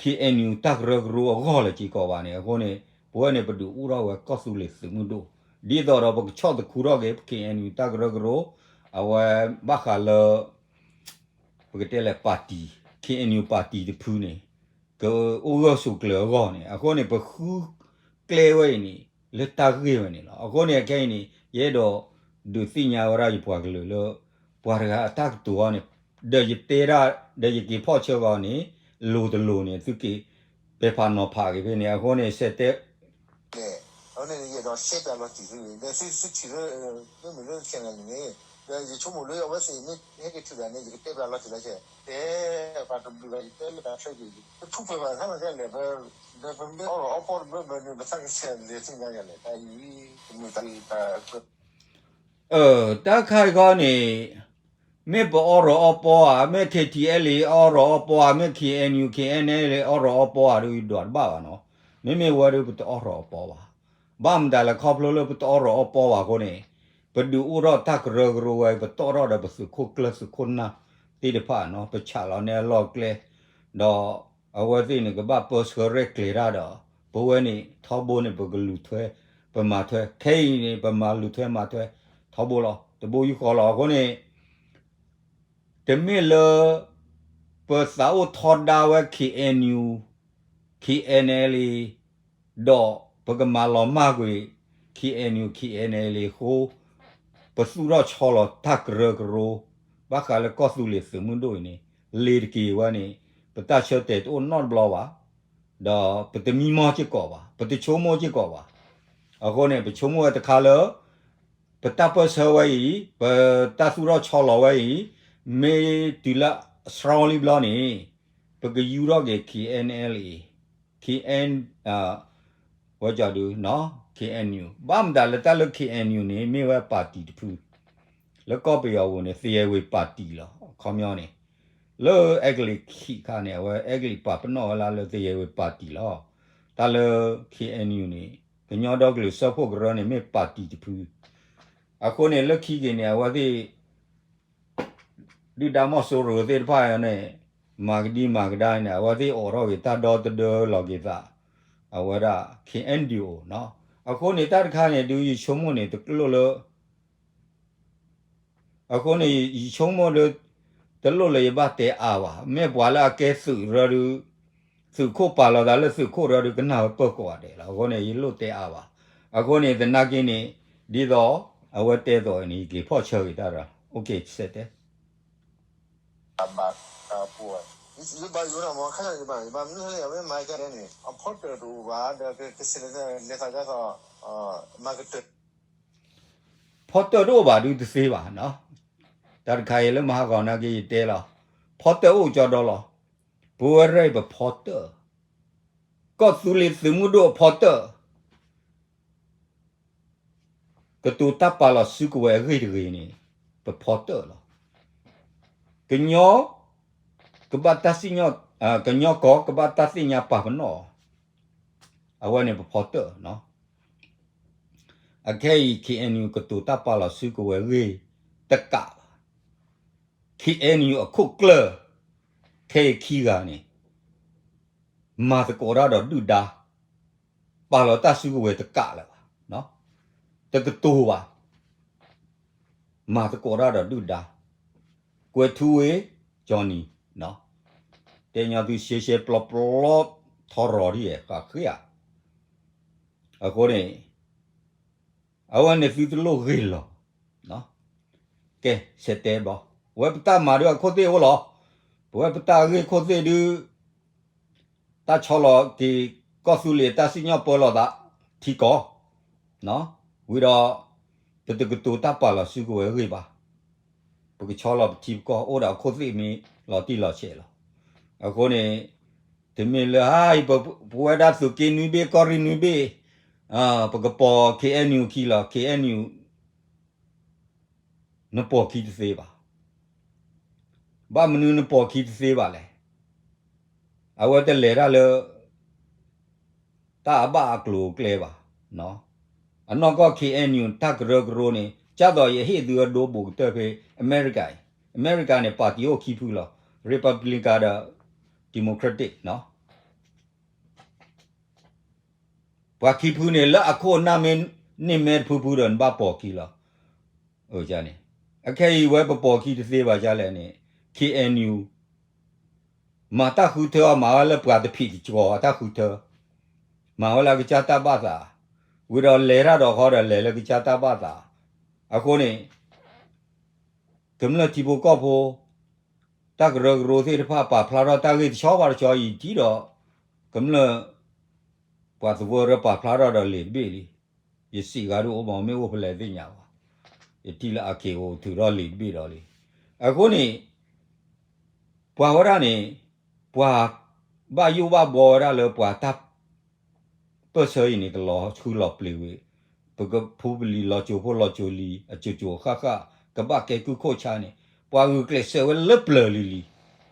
KNU တၢ်ကရၢကရိအဂီၢ်လၢၤစ့ၢ်ကီးဘၣ်န့ၣ်, အဃိန့ၣ် ပဝဲန့ၣ် ပဒုးအိၣ်ထီၣ်ဝဲကီၢ်သူလ့ၤသုးမုၢ်ဒိၣ်, ဒ်သိးဒီးပကဆီၣ်သခူထီၣ်က့ၤ KNU တၢ်ကရၢကရိ အဝဲဘၣ်ဃးလၢ ပကတဲလဲၣ် party, KNU party တဖုန့ၣ် ကအိၣ်ဂၢၢ်ဆိးကျၢၤအဂီၢ်န့ၣ်, အဃိန့ၣ် ပဃုကျဲဝဲအံၤန့ၣ် လၢတၢ်ဂ့ၢ်ဝဲန့ၣ်လီၤ. အဃိန့ၣ် အခဲအံၤန့ၣ် ယအဲၣ်ဒိးဒုးသ့ၣ်ညါဝဲဒၣ်ယပှၤကလုာ်လၢ ပှၤတဂၤအတၢ်ကတိၤအီၤန့ၣ် ဒီးယတဲဒၣ် ဒီးယက့ၤဖီၣ်ဆၢကီးန့ၣ် လိၤတလိၤန့ၣ် သုက့ၤပဲာ်ဖးနီၤဖးက့ၤဖဲန့ၣ်, အဃိန့ၣ် ဆဲးတဲ လဲၣ် အဝဲန့ၣ်ယအဲၣ်ဒိးတဲပျးလီၤတံၢ်သုန့ၣ် ဒီးသုထံၣ်လၢ မ့မ့ၢ်လၢ Canada န့ၣ် ဒီးယဆိကမိၣ်လၢအဝဲသ့ၣ်မ့ၢ်ဟဲက့ၤထုးတၢ်န့ၣ် ယကတဲပျးလီၤတံၢ်လၢခဲ တဲပှၤတဘျုးဘၣ် ယတဲလၢတၢ်ဆၢက့ၤ ပထူးပှဲၤဘၣ်ခါလီၤတဲလဲၣ် ပ ဒီးပမ့ၢ်အီၣ်ရီၣ်အီပီတဘျီဘျီန့ၣ် ပသးကဆဲးလဲၤသ့ၣ်ညါယၤလဲၣ် တၢ်အံၤ တမုာ်တၢ်အံၤ တၢ်ခါအံၤခီန့ၣ် မ့ၢ်ပအီၣ်ရီၣ်အီပီဧါ, မ့ၢ် K T L A အီၣ်ရီၣ်အီပီဧါ, မ့ၢ် K N U K N L အီၣ်ရီၣ်အီပီဧါဒီး ယဒွးတဘၣ်ဘၣ်နီၤ. မ့မ့ၢ်ဝဲဒီးပတအီၣ်ရီၣ်အီပီဘၣ်. ဘၣ်မတၤလဲၣ် ခီဖျိလၢပတအီၣ်ရီၣ်အီပီဘၣ်အဃိန့ၣ် ပဒုးအိၣ်ထီၣ်တၢ်ကရၢကရိဝဲ ပတီၣ်ထီၣ်ဒီးပသုးခိၣ်ကျၢၢ်သုးခိၣ်နၢ်သ့ၣ်တဖၣ်နီၤ ပဆးလီၤန့ၢ်အလီၢ်အကျဲ ဒီးအဝဲသ့ၣ်န့ၣ် ကဘၣ်ပၢဆှၢရဲၣ်ကျဲၤတၢ်ဒီး ပဝဲန့ၣ် ထီဘိန့ၣ် ပကလူၤထွဲ ပမၤထွဲ ခဲအံၤန့ၣ် ပမၤလူၤထွဲမၤထွဲ ထီဘိလီၤ တဘိယူၢ်ဃီလီၤ. အဃိန့ၣ် တမ့ၢ်လၢ ပသးအိၣ်ထီဒါဝဲ K N U K N L A ဒီးပကမၤလီၤမၢ်ကွံာ် K N U K N L A အဃိ ပသူၣ်ထီၣ်ဆီလီၤတၢ်ကရၢကရိ ဘၣ်ဃးလၢကီၢ်သူလ့ၤသုးမုၢ်ဒိၣ်အံၤန့ၣ် လ့ၤတက့ၤဝဲန့ၣ် ပတၢ်ဆၢတဲာ်တအိၣ်နီတဘျီဘၣ်. ဒီးပတမံမီၢ်စ့ၢ်ကီးဘၣ်, ပတဆိကမိၣ်စ့ၢ်ကီးဘၣ်. အဃိန့ၣ် ပဆိကမိၣ်ဝဲတခါလၢ ပတၢ်ပၢၢ်ဆၢဝဲအံၤ, ပတၢ်သူၣ်ထီၣ်ဆီလီၤဝဲအံၤ, မ့ၢ်တုၤလၢ strongly ဘျီန့ၣ် ပကယူၢ်ထီၣ်က့ၤ K N L A, K N, ဝဲကီဒု K N U, ဘၣ်မတၤလၢတၢ်လၢ K N U န့ၣ် မ့ၢ်ဝဲ party တဖု, လၢကီၢ်ပယီၤပူၤန့ၣ် သယဲၢ်ဝ့ၤ party လီၤ. အခီပညီန့ၣ် လၢအဲကလံးခံခါန့ၣ် အဝဲအဲကလံးပာ်ပနီၣ်ဝဲလၢ လၢသယဲၢ်ဝ့ၤ party လီၤ. တၢ်လၢ K N U န့ၣ် ကညီဒီကလုာ်စၢဖှိၣ်ကရၢန့ၣ် မ့ၢ် party တဖု. အဃိန့ၣ် လၢခံက့ၤန့ၣ် အဝဲသ့ၣ် ဒုၣ်ဒါမီၢ်စိရိၤသ့ၣ်တဖၣ်န့ၣ် မၤကဒံမၤကဒါန့ၣ် အဝဲသ့ၣ်အိးထီၣ်က့ၤတၢ်ဒီသဒၢလီၤက့ၤသး, အဝဲဒၣ် K N D O နီၤ. အဃိန့ၣ် တၢ်တခါန့ၣ် ဒုးယဆိကမိၣ်န့ၣ် တလိၣ်လၢ အဃိန့ၣ် ယဆိကမိၣ်ဒီး တလိၣ်လၢယဘၣ်တဲအါဘၣ်. မ့ၢ်ပှၤလၢအကဲသုးရၢဒုး သုးခိၣ်ပာ်လီၤသးလၢသုးခိၣ်ရၢဒုး ကနၣ်ဝဲပၢၢ်ကိးဂၤဒဲးလီၤ. အဃိန့ၣ် ယလိၣ်တဲအါဘၣ်. အဃိန့ၣ် သနာ်က့န့ၣ် ဒ်သိးအဝဲတဲသိးန့ၣ် ယက့ၤဖီၣ်ဆၢက့ၤတၢ်ဒီး okay စဲးတဲ ဘၣ် ဘၣ် ယဘၣ်ယိၣ်န့ၣ် မ့ၢ်ခါန့ၣ် ယဘၣ် ယဘၣ်မနုၤလဲၣ် အဝဲမၤကန့ၣ် အဖီတၢၣ်တအိၣ်ဘၣ် ဒီးကလဲၤသးဒ်သိး မၤကတၢၢ် ဖီတၢၣ်တအိၣ်ဘၣ်ဒုးတသ့ဘၣ်နီၤ. တၢ်တခါအံၤလၢမဟါဂီၤနာ်က့ယတဲလီၤ. ဖီတၢၣ်အိၣ်ကၠီဒီလီၤ. ပဝဲရဲၣ်ပဖီတၢၣ်, ကီၢ်သူလ့ၤသုးမုၢ်ဒိၣ်အဖီတၢၣ်, ကတိၤတၢ်ပာ်လီၤစုကဝဲၤအဂ့ၢ်တဂ့ၤန့ၣ် ပဖီတၢၣ်လီၤ. ကညီ ကဘၣ်တၢ်စံၣ်ညီၣ်, ကညီကီၢ်ကဘၣ်တၢ်သ့ၣ်ညါပာ်ပနီၣ်အီၤ, အဝဲန့ၣ်ပဖီတၢၣ်နီၤ. အခဲအံၤ K N U ကတိၤတၢ်ပာ်လီၤစုကဝဲၤဂ့ၢ်တကးဘၣ်. K N U အခိၣ်ကျၢၢ် ခဲအံၤခံဂၤန့ၣ် မၤသကိးတၢ်ဒီးဒုၣ်ဒါ, ပာ်လီၤတၢ်စုကဝဲၤတကးလၢၤဘၣ်, တကတိၤဘၣ်, မၤသကိးတၢ်ဒီးဒုၣ်ဒါ, ကွဲၤထူဝ့ Johnny တဲညီသုရှဲရှဲပျီပျီ ထီရီၤဒ်ယဲၢ်ဃးဃ့ဧါ. အဃိန့ၣ် အဝဲန့ၣ်သုတလိၣ်ဂ့ၢ်လီၤ. ကဲ ဆဲးတဲဘျီ, ပဝဲပတၢ်မၤဒုးအခိၣ်သ့ၣ်အိၣ်လီၤ. ပဝဲပတၢ်ဂ့ၢ်ခိၣ်သ့ၣ်ဒုး တၢ်ဆီလီၤက့ၤ ကီၢ်သူလ့ၤတၢ်စံၣ်ညီၣ်ပၢလီၤသး ထံကီၢ်, ဝံၤဒီး ပတကတိၤတၢ်ပာ်လီၤစုကဝဲၤဂ့ၢ်ဘၣ်. ပကဆီလီၤပထံပကီၢ်အိၣ်ဒီးအခိၣ်သ့ၣ်မ့ၢ်လီၤတံၢ်လီၤဆဲးလီၤ. အဃိန့ၣ် တမ့ၢ်လၢဟါအံၤ ပဝဲဒၣ်သုးက့နွံဘ့ၣ် ကီၢ်ရ့ၣ်နွံဘ့ၣ် ပကပိာ် K N U ခံလီၤ. K N U နပိာ်ခံတသ့ဘၣ်. ဘၣ်မနုၤနပိာ်ခံတသ့ဘၣ်လဲၣ်. အဝဲတလဲၤတၢ်လၢ တၢ်အဘၣ်အကျိၤအကျဲဘၣ်. အနီၢ်ကီၢ် K N U တၢ်ကရၢကရိန့ၣ် ကၢ်သိးယဟ့ၣ်သုအဒိဘူးကတၢၢ်ဖဲ အမဲရကၤအံၤ, အမဲရကၤန့ၣ် ပၣ်တံၣ်အိၣ်ခံဖုလီၤ. Republican ဒီး Democratic ပှၤခံဖုန့ၣ် လၢအခိၣ်အနၢ်မ့ၢ်န့ၢ်မဲတဖုဖုဒီး နဘၣ်ပိာ်ခံလီၤ. အခဲအံၤဝဲပပိာ်ခံတသ့ဘၣ်ဒ်လဲၣ်န့ၣ် K N U မၤတၢ်ဃုထၢအီၤ မၤဝဲလၢပှၤတဖံးတကီၤအတၢ်ဃုထၢ, မၤဝဲလၢအကစၢ်တၢ်ဘၣ်သး, ဝံၤဒီးလဲၤတၢ်ဒီးဃီဒီးလဲၤလၢကစၢ်တၢ်ဘၣ်သး. အဃိန့ၣ် ကမျၢၢ်ထံဖိကီၢ်ဖိ တၢ်ကရၢကရိသ့ၣ်တဖၣ် ပာ်ဖျါထီၣ်တၢ်ဂ့ၢ်တဆီဘၣ်တဆီအံၤ ထံၣ်ဒီး ကမျၢၢ် ပှၤသဝီရၢပာ်ဖျါထီၣ်ဒီးလံာ်တဘ့ၣ်လံ. ယစံးဂၤဒုးအိၣ်မး မ့ၢ်အိၣ်ဖဲလဲၣ်သ့ၣ်ညါဘၣ်, ယထံၣ်လၢအက့ၤအိၣ်ထုးထီၣ်လံာ်တဘ့ၣ်ဒီးလံ. အဃိန့ၣ် ပှၤဝဲဒၣ်န့ၣ် ပှၤဘၣ်ယိၣ်ဘၣ်ဘှီဝဲဒၣ်လၢပှၤတၢ် ပၢၢ်ဆၢအံၤန့ၣ် ကလီၤဆှုလီၤပျံၤဝံၤ, ပကဖိပလံၤလီၤစိၤဖိလီၤစိၤလံၤ အစိၤစိၤဃၣ်ဃၣ် ကဘၣ်ကဲကုၢ်ခိၣ်ဆါန့ၣ် ပှၤဂုာ်ကျဲးစၢးဝဲလၢပျၢၤလံၤလံၤ,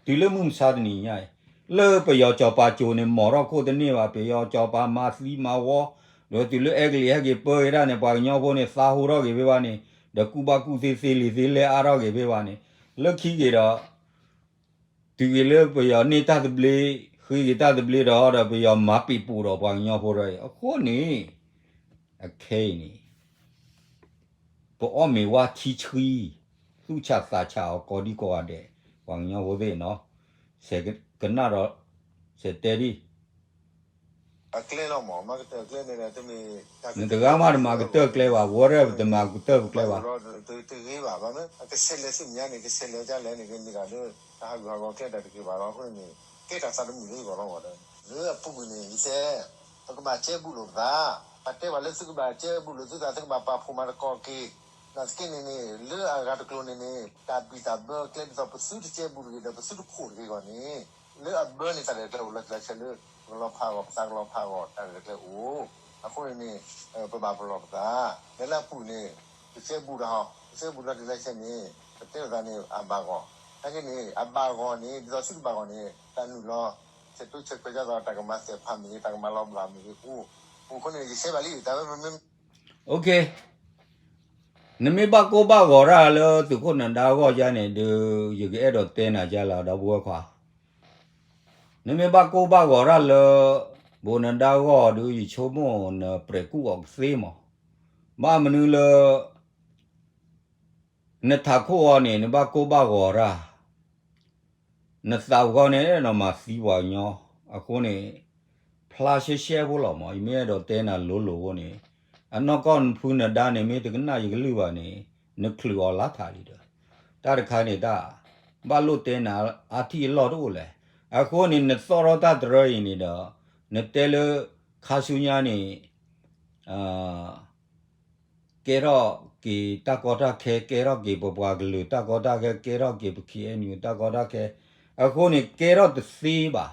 တုၤလၢမုၢ်မဆါတနံၤညါအံၤ, လၢပယီၤစီၤပၤကၠိန့ၣ် မီၤထီၣ်ခိၣ်တန့ၢ်ဘၣ်, ပယီၤစီၤပၤမၤသံမၤဝီ, ဒီးတုၤလၢအဲကလံးဟဲက့ၤပၢက့ၤဒၣ်န့ၣ် ပှၤကညီဖိန့ၣ် သးဟူထီၣ်က့ၤဖဲဘၣ်န့ၣ်, ဒီးကူၣ်ဘၣ်ကူၣ်သ့သ့လံၤသ့လဲၢ်အါထီၣ်က့ၤဖဲဘၣ်န့ၣ်, လၢခံက့ၤဒီး တုၤက့ၤလၢပယီၤန့ၢ်တၢ်သဘျ့, ဃ့က့ၤတၢ်သဘျ့ဒီး ဒီးပယီၤမၤပံာ်ပူၤဒီးပှၤကညီဖိဒီးအံၤ, အဃိန့ၣ် အခဲအံၤန့ၣ် ပအီၣ်မ့ၤဝါထံဆှံ, သူၣ်ဆးသးဆးအီၤကိးဒံကိးဂၤဒဲး, ပှၤကညီဖိသ့ၣ်နီၤ, ဆဲးကနၣ်ဒီး ဆဲးတဲဒံး အကျဲလီၤမး, မၤကတၢၢ်အကျဲန့ၣ် နတဂၤမးတမၤကတၢၢ်ကျဲဘၣ်, ဝဲရဲၣ်ပတမၤကတၢၢ်ပကျဲဘၣ်, တဂ့ၤဘၣ်, ဘၣ်မ့ၢ် အကဆဲးလဲၤဆူမဲာ်ညါန့ၣ် ကဆဲးလဲၤဒ်လဲၣ်န့ၣ် ကမ့ၢ်ဒၣ်လၢ တၢ်ဟးဂူာ်ဟးဂီၤကျဲတၢ်တဂ့ၤဘၣ်လီၤ. အဃိန့ၣ်န့ၣ် ကဲတၢ်သးတမုာ်လၢယဂီၢ်လီၤဒီး လၢအပူၤကွံာ်န့ၣ် ယတဲ ပကဘၣ်ကဲဘူးလိာ်ပသး, ပတဲဘၣ်လၢသုကဘၣ်ကဲဘူးလိာ်သုသး သုကဘၣ်ပာ်ဖှိၣ်မၤသကိးက့ၤ, နာ်သက့န့ၣ်န့ၣ် လၢအဂၤတကျိၤန့ၣ်န့ၣ် တၢ်ဘံၣ်တၢ်ဘၢကျဲဒ်သိး ပသုတကဲဘူးတဂ့ၤဒီး ပသုတဖှိၣ်တဂ့ၤအဂီၢ်န့ၣ် လၢအဘၢန့ၣ် တၢ်ရဲၣ်တၢ်ကျဲၤအိၣ်လီၤတံၢ်လီၤဆဲးလၢ ပကလီၤဖးအဂီၢ် ပသးကလီၤဖးအဂီၢ် တၢ်ရဲၣ်တၢ်ကျဲၤအိၣ်, အဃိန့ၣ်န့ၣ် ပဘၣ်ပလီၢ်ပသး, လၢလၢအပူၤန့ၣ် ပကဲဘူးတၢ်ဟီ, ပကဲဘူးလီၤတံၢ်လီၤဆဲးန့ၣ် ပတဲလိာ်သးန့ၣ် အဘၣ်ဂီၢ်, နာ်သက့န့ၣ် အဘၣ်ဂီၢ်န့ၣ် ဒ်သိးသုတဘၣ်ဂီၢ်န့ၣ် တၢ်နုာ်လီၤ ဆဲးတိဆဲးခွဲးဒ်သိး တၢ်ကမၤသဲးဖးမ့ၢ်ဂ့ၤ တၢ်ကမၤလီၤဘၣ်မ့ၢ်ဂ့ၤအိၣ်, အိၣ်အဃိန့ၣ် ယဆဲးဘၣ်လံ တၢ်ဝဲမ့မ့ၢ် နမ့ၢ်ဘၣ်ကိၢ်ဘၣ်ဂီၤတၢ်လၢသုးခိၣ်နဒါအဂီၢ်ယါန့ၣ်ဒီး ယကအဲၣ်ဒိးတဲနၤယါလီၤ ဒီပုၢ်ဝဲၢ်ခွါ, နမ့ၢ်ဘၣ်ကိၢ်ဘၣ်ဂီၤတၢ်လၢ ဘိးနဒါအဂီၢ်ဒီး ယဆိကမိၣ်နပြဲးကူၣ်အီၤကသ့မး, ဘၣ်မနုၤလၢ နထးခိၣ်အီၤန့ၣ် နဘၣ်ကိၢ်ဘၣ်ဂီၤတၢ်, နသးပူၤဃီန့ၣ် အဲၣ်ဒိးမၤသံပှၤကညီ, အဃိန့ၣ် ဖျါရှဲရှဲဖိလီၤမး, ယမ့ၢ်အဲၣ်ဒိးတဲနၤလိၤလိၤဖိန့ၣ်, အနီၢ်ကီၢ်နဖုနဒါန့ၣ် မ့ၢ်တကနၣ်ယကလုၢ်ဘၣ်န့ၣ် နချုးအီၤလါထးလံဒီး, တၢ်တခါန့ၣ်တၢ် ဘၣ်လိၣ်တဲနၤအါထံၣ်အလီၢ်တအိၣ်လဲၣ်, အဃိန့ၣ် နသီၣ်ထီၣ်တၢ်တရၢအံၤန့ၣ်ဒီး နတဲလၢ ခါဆူညါန့ၣ် ကဲထီၣ်က့ၤတၢ်ကီတၢ်ခဲ, ကဲထီၣ်က့ၤပပှၤကလုာ်တၢ်ကီတၢ်ခဲ, ကဲထီၣ်က့ၤပ ခ့ၣ်အဲၣ်ယူၣ် တၢ်ကီတၢ်ခဲ, အဃိန့ၣ် ကဲထီၣ်တသ့ဘၣ်.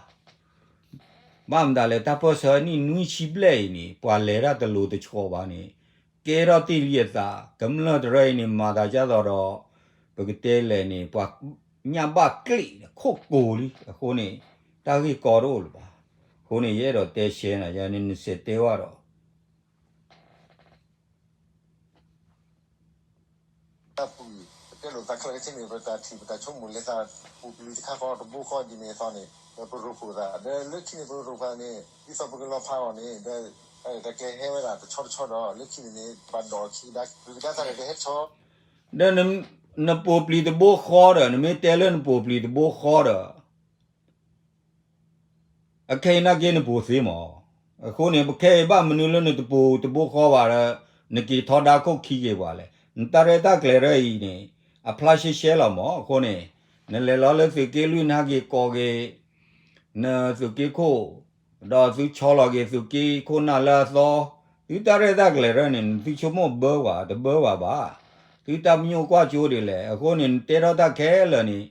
ဘၣ်မတၤလဲၣ် တၢ်ပၢၢ်ဆၢနံၣ်နွံဆံဘျဲၣ်အံၤန့ၣ် ပှၤလဲၤတၢ်တလိၤတဆီဘၣ်န့ၣ် ကဲထီၣ်တ့ၢ်လံအသး, ကမျၢၢ်တရၢအံၤန့ၣ် မၤသးဒ်သိးဒီး ပကတဲလဲၣ်န့ၣ် ပှၤညၣ်ဘၣ်ကျ့ၣ်ခိၣ်ကိၤလံ, အဃိန့ၣ် တၢ်ဂ့ၢ်ကီတအိၣ်လၢၤဘၣ်. အဃိန့ၣ် ယအဲၣ်ဒိးတဲရှဲနၤယါန့ၣ် နစဲးတဲဝဲဒီး တၢ်ပူၤ ပတဲလိာ်သးခဲလၢာ်ခဲဆ့န့ၣ် ပတၢ်ထံၣ်ပတၢ်ဆိကမိၣ်လဲၤသး ပူၤပျံၤတခါဃီတဘိဃီဒ်န့ၣ်အသိးန့ၣ် ဒီးပရိဖှိၣ်သး ဒီးလၢခံန့ၣ်ပရိဖှိၣ်သးန့ၣ် ဒ်သိးပကလီၤဖးအီၤန့ၣ် ဒီး တၢ်ကဟဲဝဲဒၣ်တဆီတဆီဒီး လၢခံန့ၣ်န့ၣ် ပဘၣ်ဒိးအီၤခံကဒါ ပကဒါသးဒီးကဟဲတဆီ ဒီး နပိာ်ပျံၤတဘိဃီဒီး နမ့ၢ်တဲလၢနပိာ်ပျံၤတဘိဃီဒီး အခဲအံၤနာ်က့နပိာ်သ့မး. အဃိန့ၣ် ပခဲအံၤဘၣ်မနုၤလၢနတပိာ်တဘိဃီဘၣ်ဒီး နက့ၤထီဒါခိၣ်ခံက့ၤပှၤလဲၣ်. နတၢ်ရဲၣ်တၢ်ကျဲၤရၢအံၤန့ၣ် အဖျါရှဲရှဲလီၤမး. အဃိန့ၣ် နလဲၤလီၤလၢသုးက့လွံၢ် နဟဲက့ၤကိးက့ၤ နသုးက့ခိၣ်, ဒီးသုဆီလီၤက့ၤသုးက့ခိၣ်နၢ်လၢအသီ, သုတၢ်ရဲၣ်တၢ်ကျဲၤရၢန့ၣ် နသုဆိကမိၣ်ဘၢဘၣ် တဘၢဘၣ်ဘၣ်. သုတၢ်ပညိၣ်ကွၢ်ကၠိဒ်လဲၣ်. အဃိန့ၣ် နတဲထီၣ်တၢ်ခဲလၢာ်န့ၣ်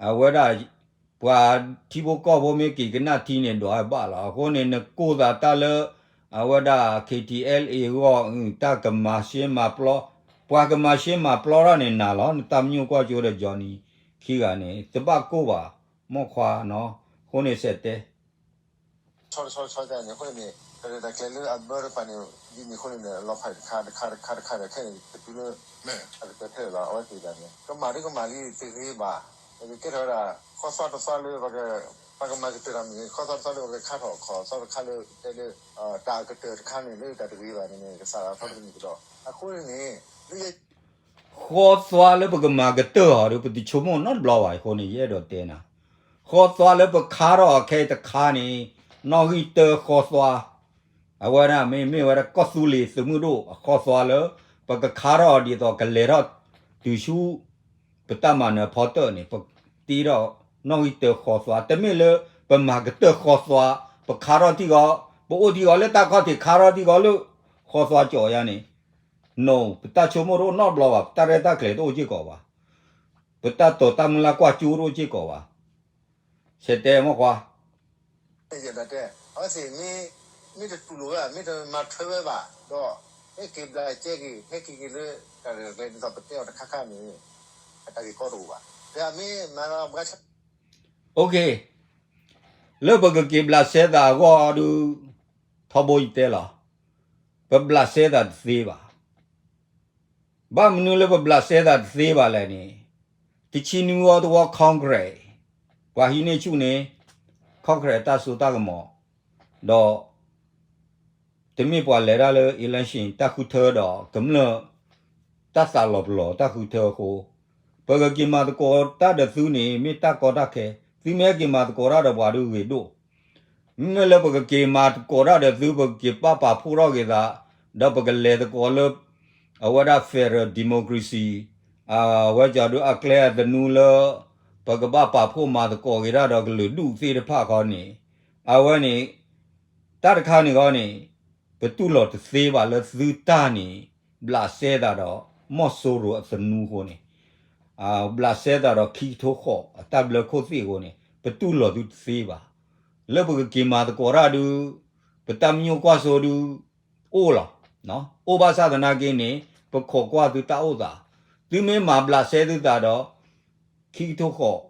အဝဲဒၣ် ပှၤထံဖိကီၢ်ဖိမ့ၢ်က့ၤကနၣ်ထံန့ၣ် ဒွးဘၣ်လီၤ. အဃိန့ၣ် နကိၢ်သးတၢ်လၢ အဝဲဒၣ် ခ့ထံအဲလ်အ့ အဂီၢ် တၢ်ကမၤရှဲမၤပျီ, ပှၤကမၤရှဲမၤပျီတၢ်န့ၣ်နၤလီၤ. နတၢ်ပညိၣ်ကွၢ်ကၠိဒီး Johnny ခံဂၤန့ၣ် တဘၣ်ကိၢ်ဘၣ် မိၢ်ခွါနီၤ. အဃိန့ၣ်စဲးတဲ ဆီတဆီတဆီန့ၣ် အဃိန့ၣ် တၢ်ရဲၣ်တၢ်ကျဲၤလၢအဘၢတဖၣ်န့ၣ် ဒ်န့ၣ်အဃိန့ၣ် လီၤဖးတခါတခါတခါတခါဒီး ခဲအံၤန့ၣ် တတုၤလၢ အကတၢၢ်ထဲလီၤ. အဝဲသ့ၣ်တဖၣ်န့ၣ် ကမၤဒ်ကမၤလံတဂ့ၤဘၣ်. ပကကဲထီၣ်ဝဲဒၣ် ခီသွါတသွါလၢ ပကမၤကတၢၢ်တၢ်မ့ၢ်ဂ့ၤ ခီသွါတသွါလၢပကခါထီၣ်ခီၣ်သွါတခါလၢ တဲလၢ တၢ်အကတၢၢ်တခါန့ၣ် လၢတၢ်တဂ့ၤဘၣ်န့ၣ် ကစးထီၣ်တမ့ၢ်ကဒီး အဃိန့ၣ်န့ၣ် ဃီသွါလၢပကမၤကတၢၢ်အီၤဒီး ပတဆိကမိၣ်နီတဘျီဘၣ်အဃိန့ၣ် ယအဲၣ်ဒိးတဲနၤ, ဃီသွါလၢပခါထီၣ်အခဲအံၤတခါန့ၣ် နီၣ်ဂံၢ်တၢဃီသွါ, အဝဲဒၣ်မ့မ့ၢ်ဝဲဒၣ်ကီၢ်သူလ့ၤသုးမုၢ်ဒိၣ်အဃီသွါလၢ ပကခါထီၣ်အီၤဒ်သိးကလဲၤထီၣ်တုၤဆူ ပတၢ်မၤနၢၤဖီတၢၣ်န့ၣ် ပတ့ထီၣ်နီၣ်ဂံၢ်တၢဃီသွါ, တမ့ၢ်လၢပမၤကတၢၢ်ဃီသွါ, ပခါထီၣ်ထံဂီၤ, ပအိၣ်ထံဂီၤလၢတၢ်ခီၣ်ထံးခါထီၣ်ထံဂီၤလၢ ခီသွါကၠီယါန့ၣ်, နီၢ် ပတၢ်ဆိကမိၣ်တအိၣ်နီတဘျီဘၣ်, ပတၢ်ရဲၣ်တၢ်ကျဲၤတအိၣ်စ့ၢ်ကီးဘၣ်, ပတၢ်တိာ်တၢ်မုၢ်လၢ်ကွၢ်ကၠိတအိၣ်စ့ၢ်ကီးဘၣ်. ဆဲးတဲမ့ၢ်ကွၢ် အဝဲသ့ၣ် မ့ၢ်တတူၢ်လိာ်ဝဲ မ့ၢ်တမၤထွဲဝဲဘၣ်ဒီး ဟဲက့ၤဘျးကဲက့ၤ ဟဲက့ၤက့ၤလၢ တၢ်ရဲၣ်တၢ်ကျဲၤဒ်သိးပတဲအီၤတခါခါန့ၣ် အတၢ်ဂ့ၢ်ကီတအိၣ်ဘၣ်. ဒီးအမ့ၢ်မၤလီၤဘှါဆၣ် လၢပကက့ၤဘျးစဲသးအဂီၢ်ဒုး ထီဘိယတဲလီၤ, ပဘျးစဲသးတသ့ဘၣ်. ဘၣ်မနုၤလၢပဘျးစဲသးတသ့ဘၣ်လဲၣ်န့ၣ်, တဆံနွံဝီတဝီ Congress ပှၤဟံးန့ၢ်ဆူၣ်န့ၣ် Congress တၢ်စိတၢ်ကမီၤ, ဒီး တမ့ၢ်ပှၤလဲၤတၢ်လၢ election တၢ်ဃုထၢဒီး ကမျၢၢ် တၢ်သးလီၤပလီၤတၢ်ဃုထၢအဃိ, ပကက့ၤမၤသကိးတၢ်ဒီးသုန့ၣ် မ့ၢ်တၢ်ကီတၢ်ခဲ, သုမ့ၢ်ဟဲက့ၤမၤသကိးတၢ်ဒီးပှၤဒုးဂ့ၤဒိၣ် မ့မ့ၢ်လၢပကက့ၤမၤသကိးတၢ်ဒီးသု ပကက့ၤပာ်ပာ်ဖှိၣ်ထီၣ်က့ၤသး, ဒီးပကလဲၤသကိးလၢ အဝဲဒၣ် federal democracy, အဝဲကၠီဒုးအကျဲအသနူလၢ ပကဘၣ်ပာ်ဖှိၣ်မၤသကိးက့ၤတၢ်ဒီးကလုာ်ဒူၣ်သ့ၣ်တဖၣ်ခီန့ၣ်, အဝဲန့ၣ် တၢ်တခါန့ၣ်ခီန့ၣ် ပတူၢ်လိာ်တသ့ဘၣ်လၢသုတၢ်န့ၣ် ဘျးစဲသးဒီး မီၢ်စိရိၤအသနူအဃိန့ၣ်, ဘျးစဲသးဒီးခံကထိဃိးအတၢ်ဘျၢခိၣ်သ့ၣ်အဃိန့ၣ် ပတူၢ်လိာ်သုတသ့ဘၣ်. လၢပကက့ၤမၤသကိးတၢ်ဒုး ပတၢ်မညိၣ်ကွၢ်စိဒုး အိၣ်လီၤ. အိၣ်ဘၣ်ဆၣ်သနာ်က့န့ၣ် ပခိးကွၢ်သုတၢ်အိၣ်သး, သုမ့ၢ်မၤဘျးစဲသုသးဒီး ခံကထိဃိး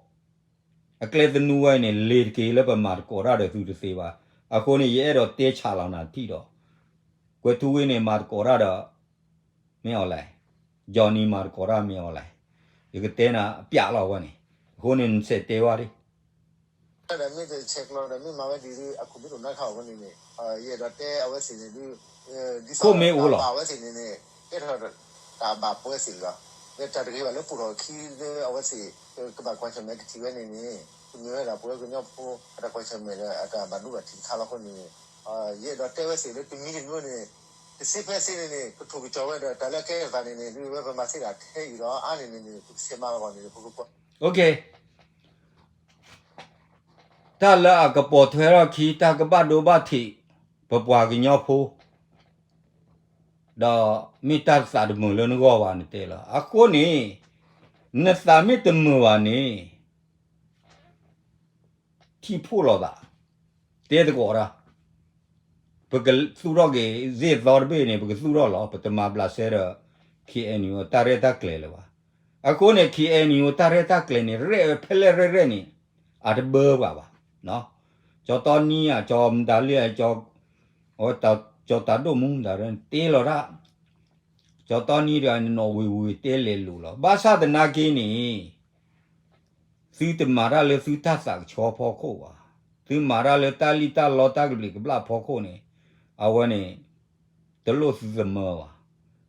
အကျဲသနူဝဲန့ၣ် လ့ၤတက့ၤလၢပမၤသကိးတၢ်ဒီးသုတသ့ဘၣ်. အဃိန့ၣ် ယအဲၣ်ဒိးတဲဆးလီၤနၤထံၣ်ဒီး ကွဲၤထူဝ့န့ၣ် မၤသကိးတၢ်ဒီး မ့ၢ်အီၤလဲၣ်, Johnny မၤသကိးတၢ်မ့ၢ်အီၤလဲၣ်, ယကတဲနၤအပျးလီၤဝဲန့ၣ်, အဃိန့ၣ် နဆဲးတဲဝဲဒၣ် တၢ်ဒီးမ့ၢ်တဆဲးကျိးဒီးမ့ၢ်မၤဝဲဒ်အခိၣ်မ့ၢ်တအိၣ်နါခါအဃိန့ၣ်န့ၣ်, ယအဲၣ်ဒိးတဲအဝဲသ့ၣ်န့ၣ်ဒုး, ခိၣ်မ့ၢ်အိၣ်လီၤ အဝဲသ့ၣ်န့ၣ်န့ၣ် ကဲထီၣ်တၢ်ဘၣ်ပဝဲသ့ၣ်လီၤ. လၢတၢ်တဂ့ၤဘၣ်လၢပိာ်ထီၣ်ခံလၢအဝဲသ့ၣ် ကဘၣ်ကွၢ်ဆၢၣ်မဲာ်ကထံၣ်ဝဲန့ၣ်န့ၣ်, ကမ့ၢ်ဝဲဒၣ်ပဝဲကညီဖိအတၢ်ကွၢ်ဆၢၣ်မဲာ်ဒီးအတၢ်ဘၣ်ဒိဘၣ်ထံးတခါလီၤအဃိန့ၣ်, ယအဲၣ်ဒိးတဲဝဲသ့ၣ်လၢတမံၤတမံၤန့ၣ်, တသ့ဖဲသ့န့ၣ်န့ၣ် ကထိၣ်ကစီၤဝဲဒီးတၢ်လၢကဲထီၣ်သးန့ၣ်န့ၣ် ဒ်ဝဲပမၤသ့ဒၣ်ထဲအံၤဒီးအါန့ၢ်န့ၣ်န့ၣ် ပကဆဲးမၤလီၤဂီၢ်န့ၣ် ပကကွၢ် တၢ်လၢအကပိာ်ထွဲထီၣ်ခံ တၢ်ကဘၣ်ဒိဘၣ်ထံး ပပှၤကညီဖိ ဒီးမ့ၢ်တၢ်သးတမုာ်လၢနဂီၢ်ဘၣ်နတဲလီၤ. အဃိန့ၣ် နသးမ့ၢ်တမုာ်ဘၣ်န့ၣ် ထံၣ်ဖှိၣ်လိာ်သး, တဲသကိးတၢ်, ပကသူၣ်ထီၣ်က့ၤ စ့ၢ်သီတဘ့ၣ်န့ၣ် ပကသူၣ်ထီၣ်လီၤ. ပတမၤဘျးစဲဒီး K N U တၢ်ရဲၣ်တၢ်ကျဲၤလၢၤဘၣ်. အဃိန့ၣ် K N U တၢ်ရဲၣ်တၢ်ကျဲၤန့ၣ် ရဲၣ်ဝဲဖဲလဲၣ်ရဲၣ်ရဲၣ်န့ၣ် အတဘၢပှၤဘၣ်. ကၠီတီနံဧါ, ကၠီမတၤလံဧါ, ကၠီတၢ်ဒိၣ်မူမတၤဒ်န့ၣ် တ့လီၤတၢ်, ကၠီတီနံတဂၤန့ၣ် နီၢ်ဝ့ၤဝ့ၤတဲလဲၤလိာ်လီၤ. ဘၣ်ဆၣ်သနာ်က့န့ၣ် သုတမၤတၢ်လၢသုတၢ်သးကဆှီဖီခိၣ်ဘၣ်. သုမၤတၢ်လၢတၢ်လံၣ်တၢ်လီတၢ်ကဘျံးကဘျၣ်ဖီခိၣ်န့ၣ် အဝဲန့ၣ် တလိၣ်သုသမၢဘၣ်.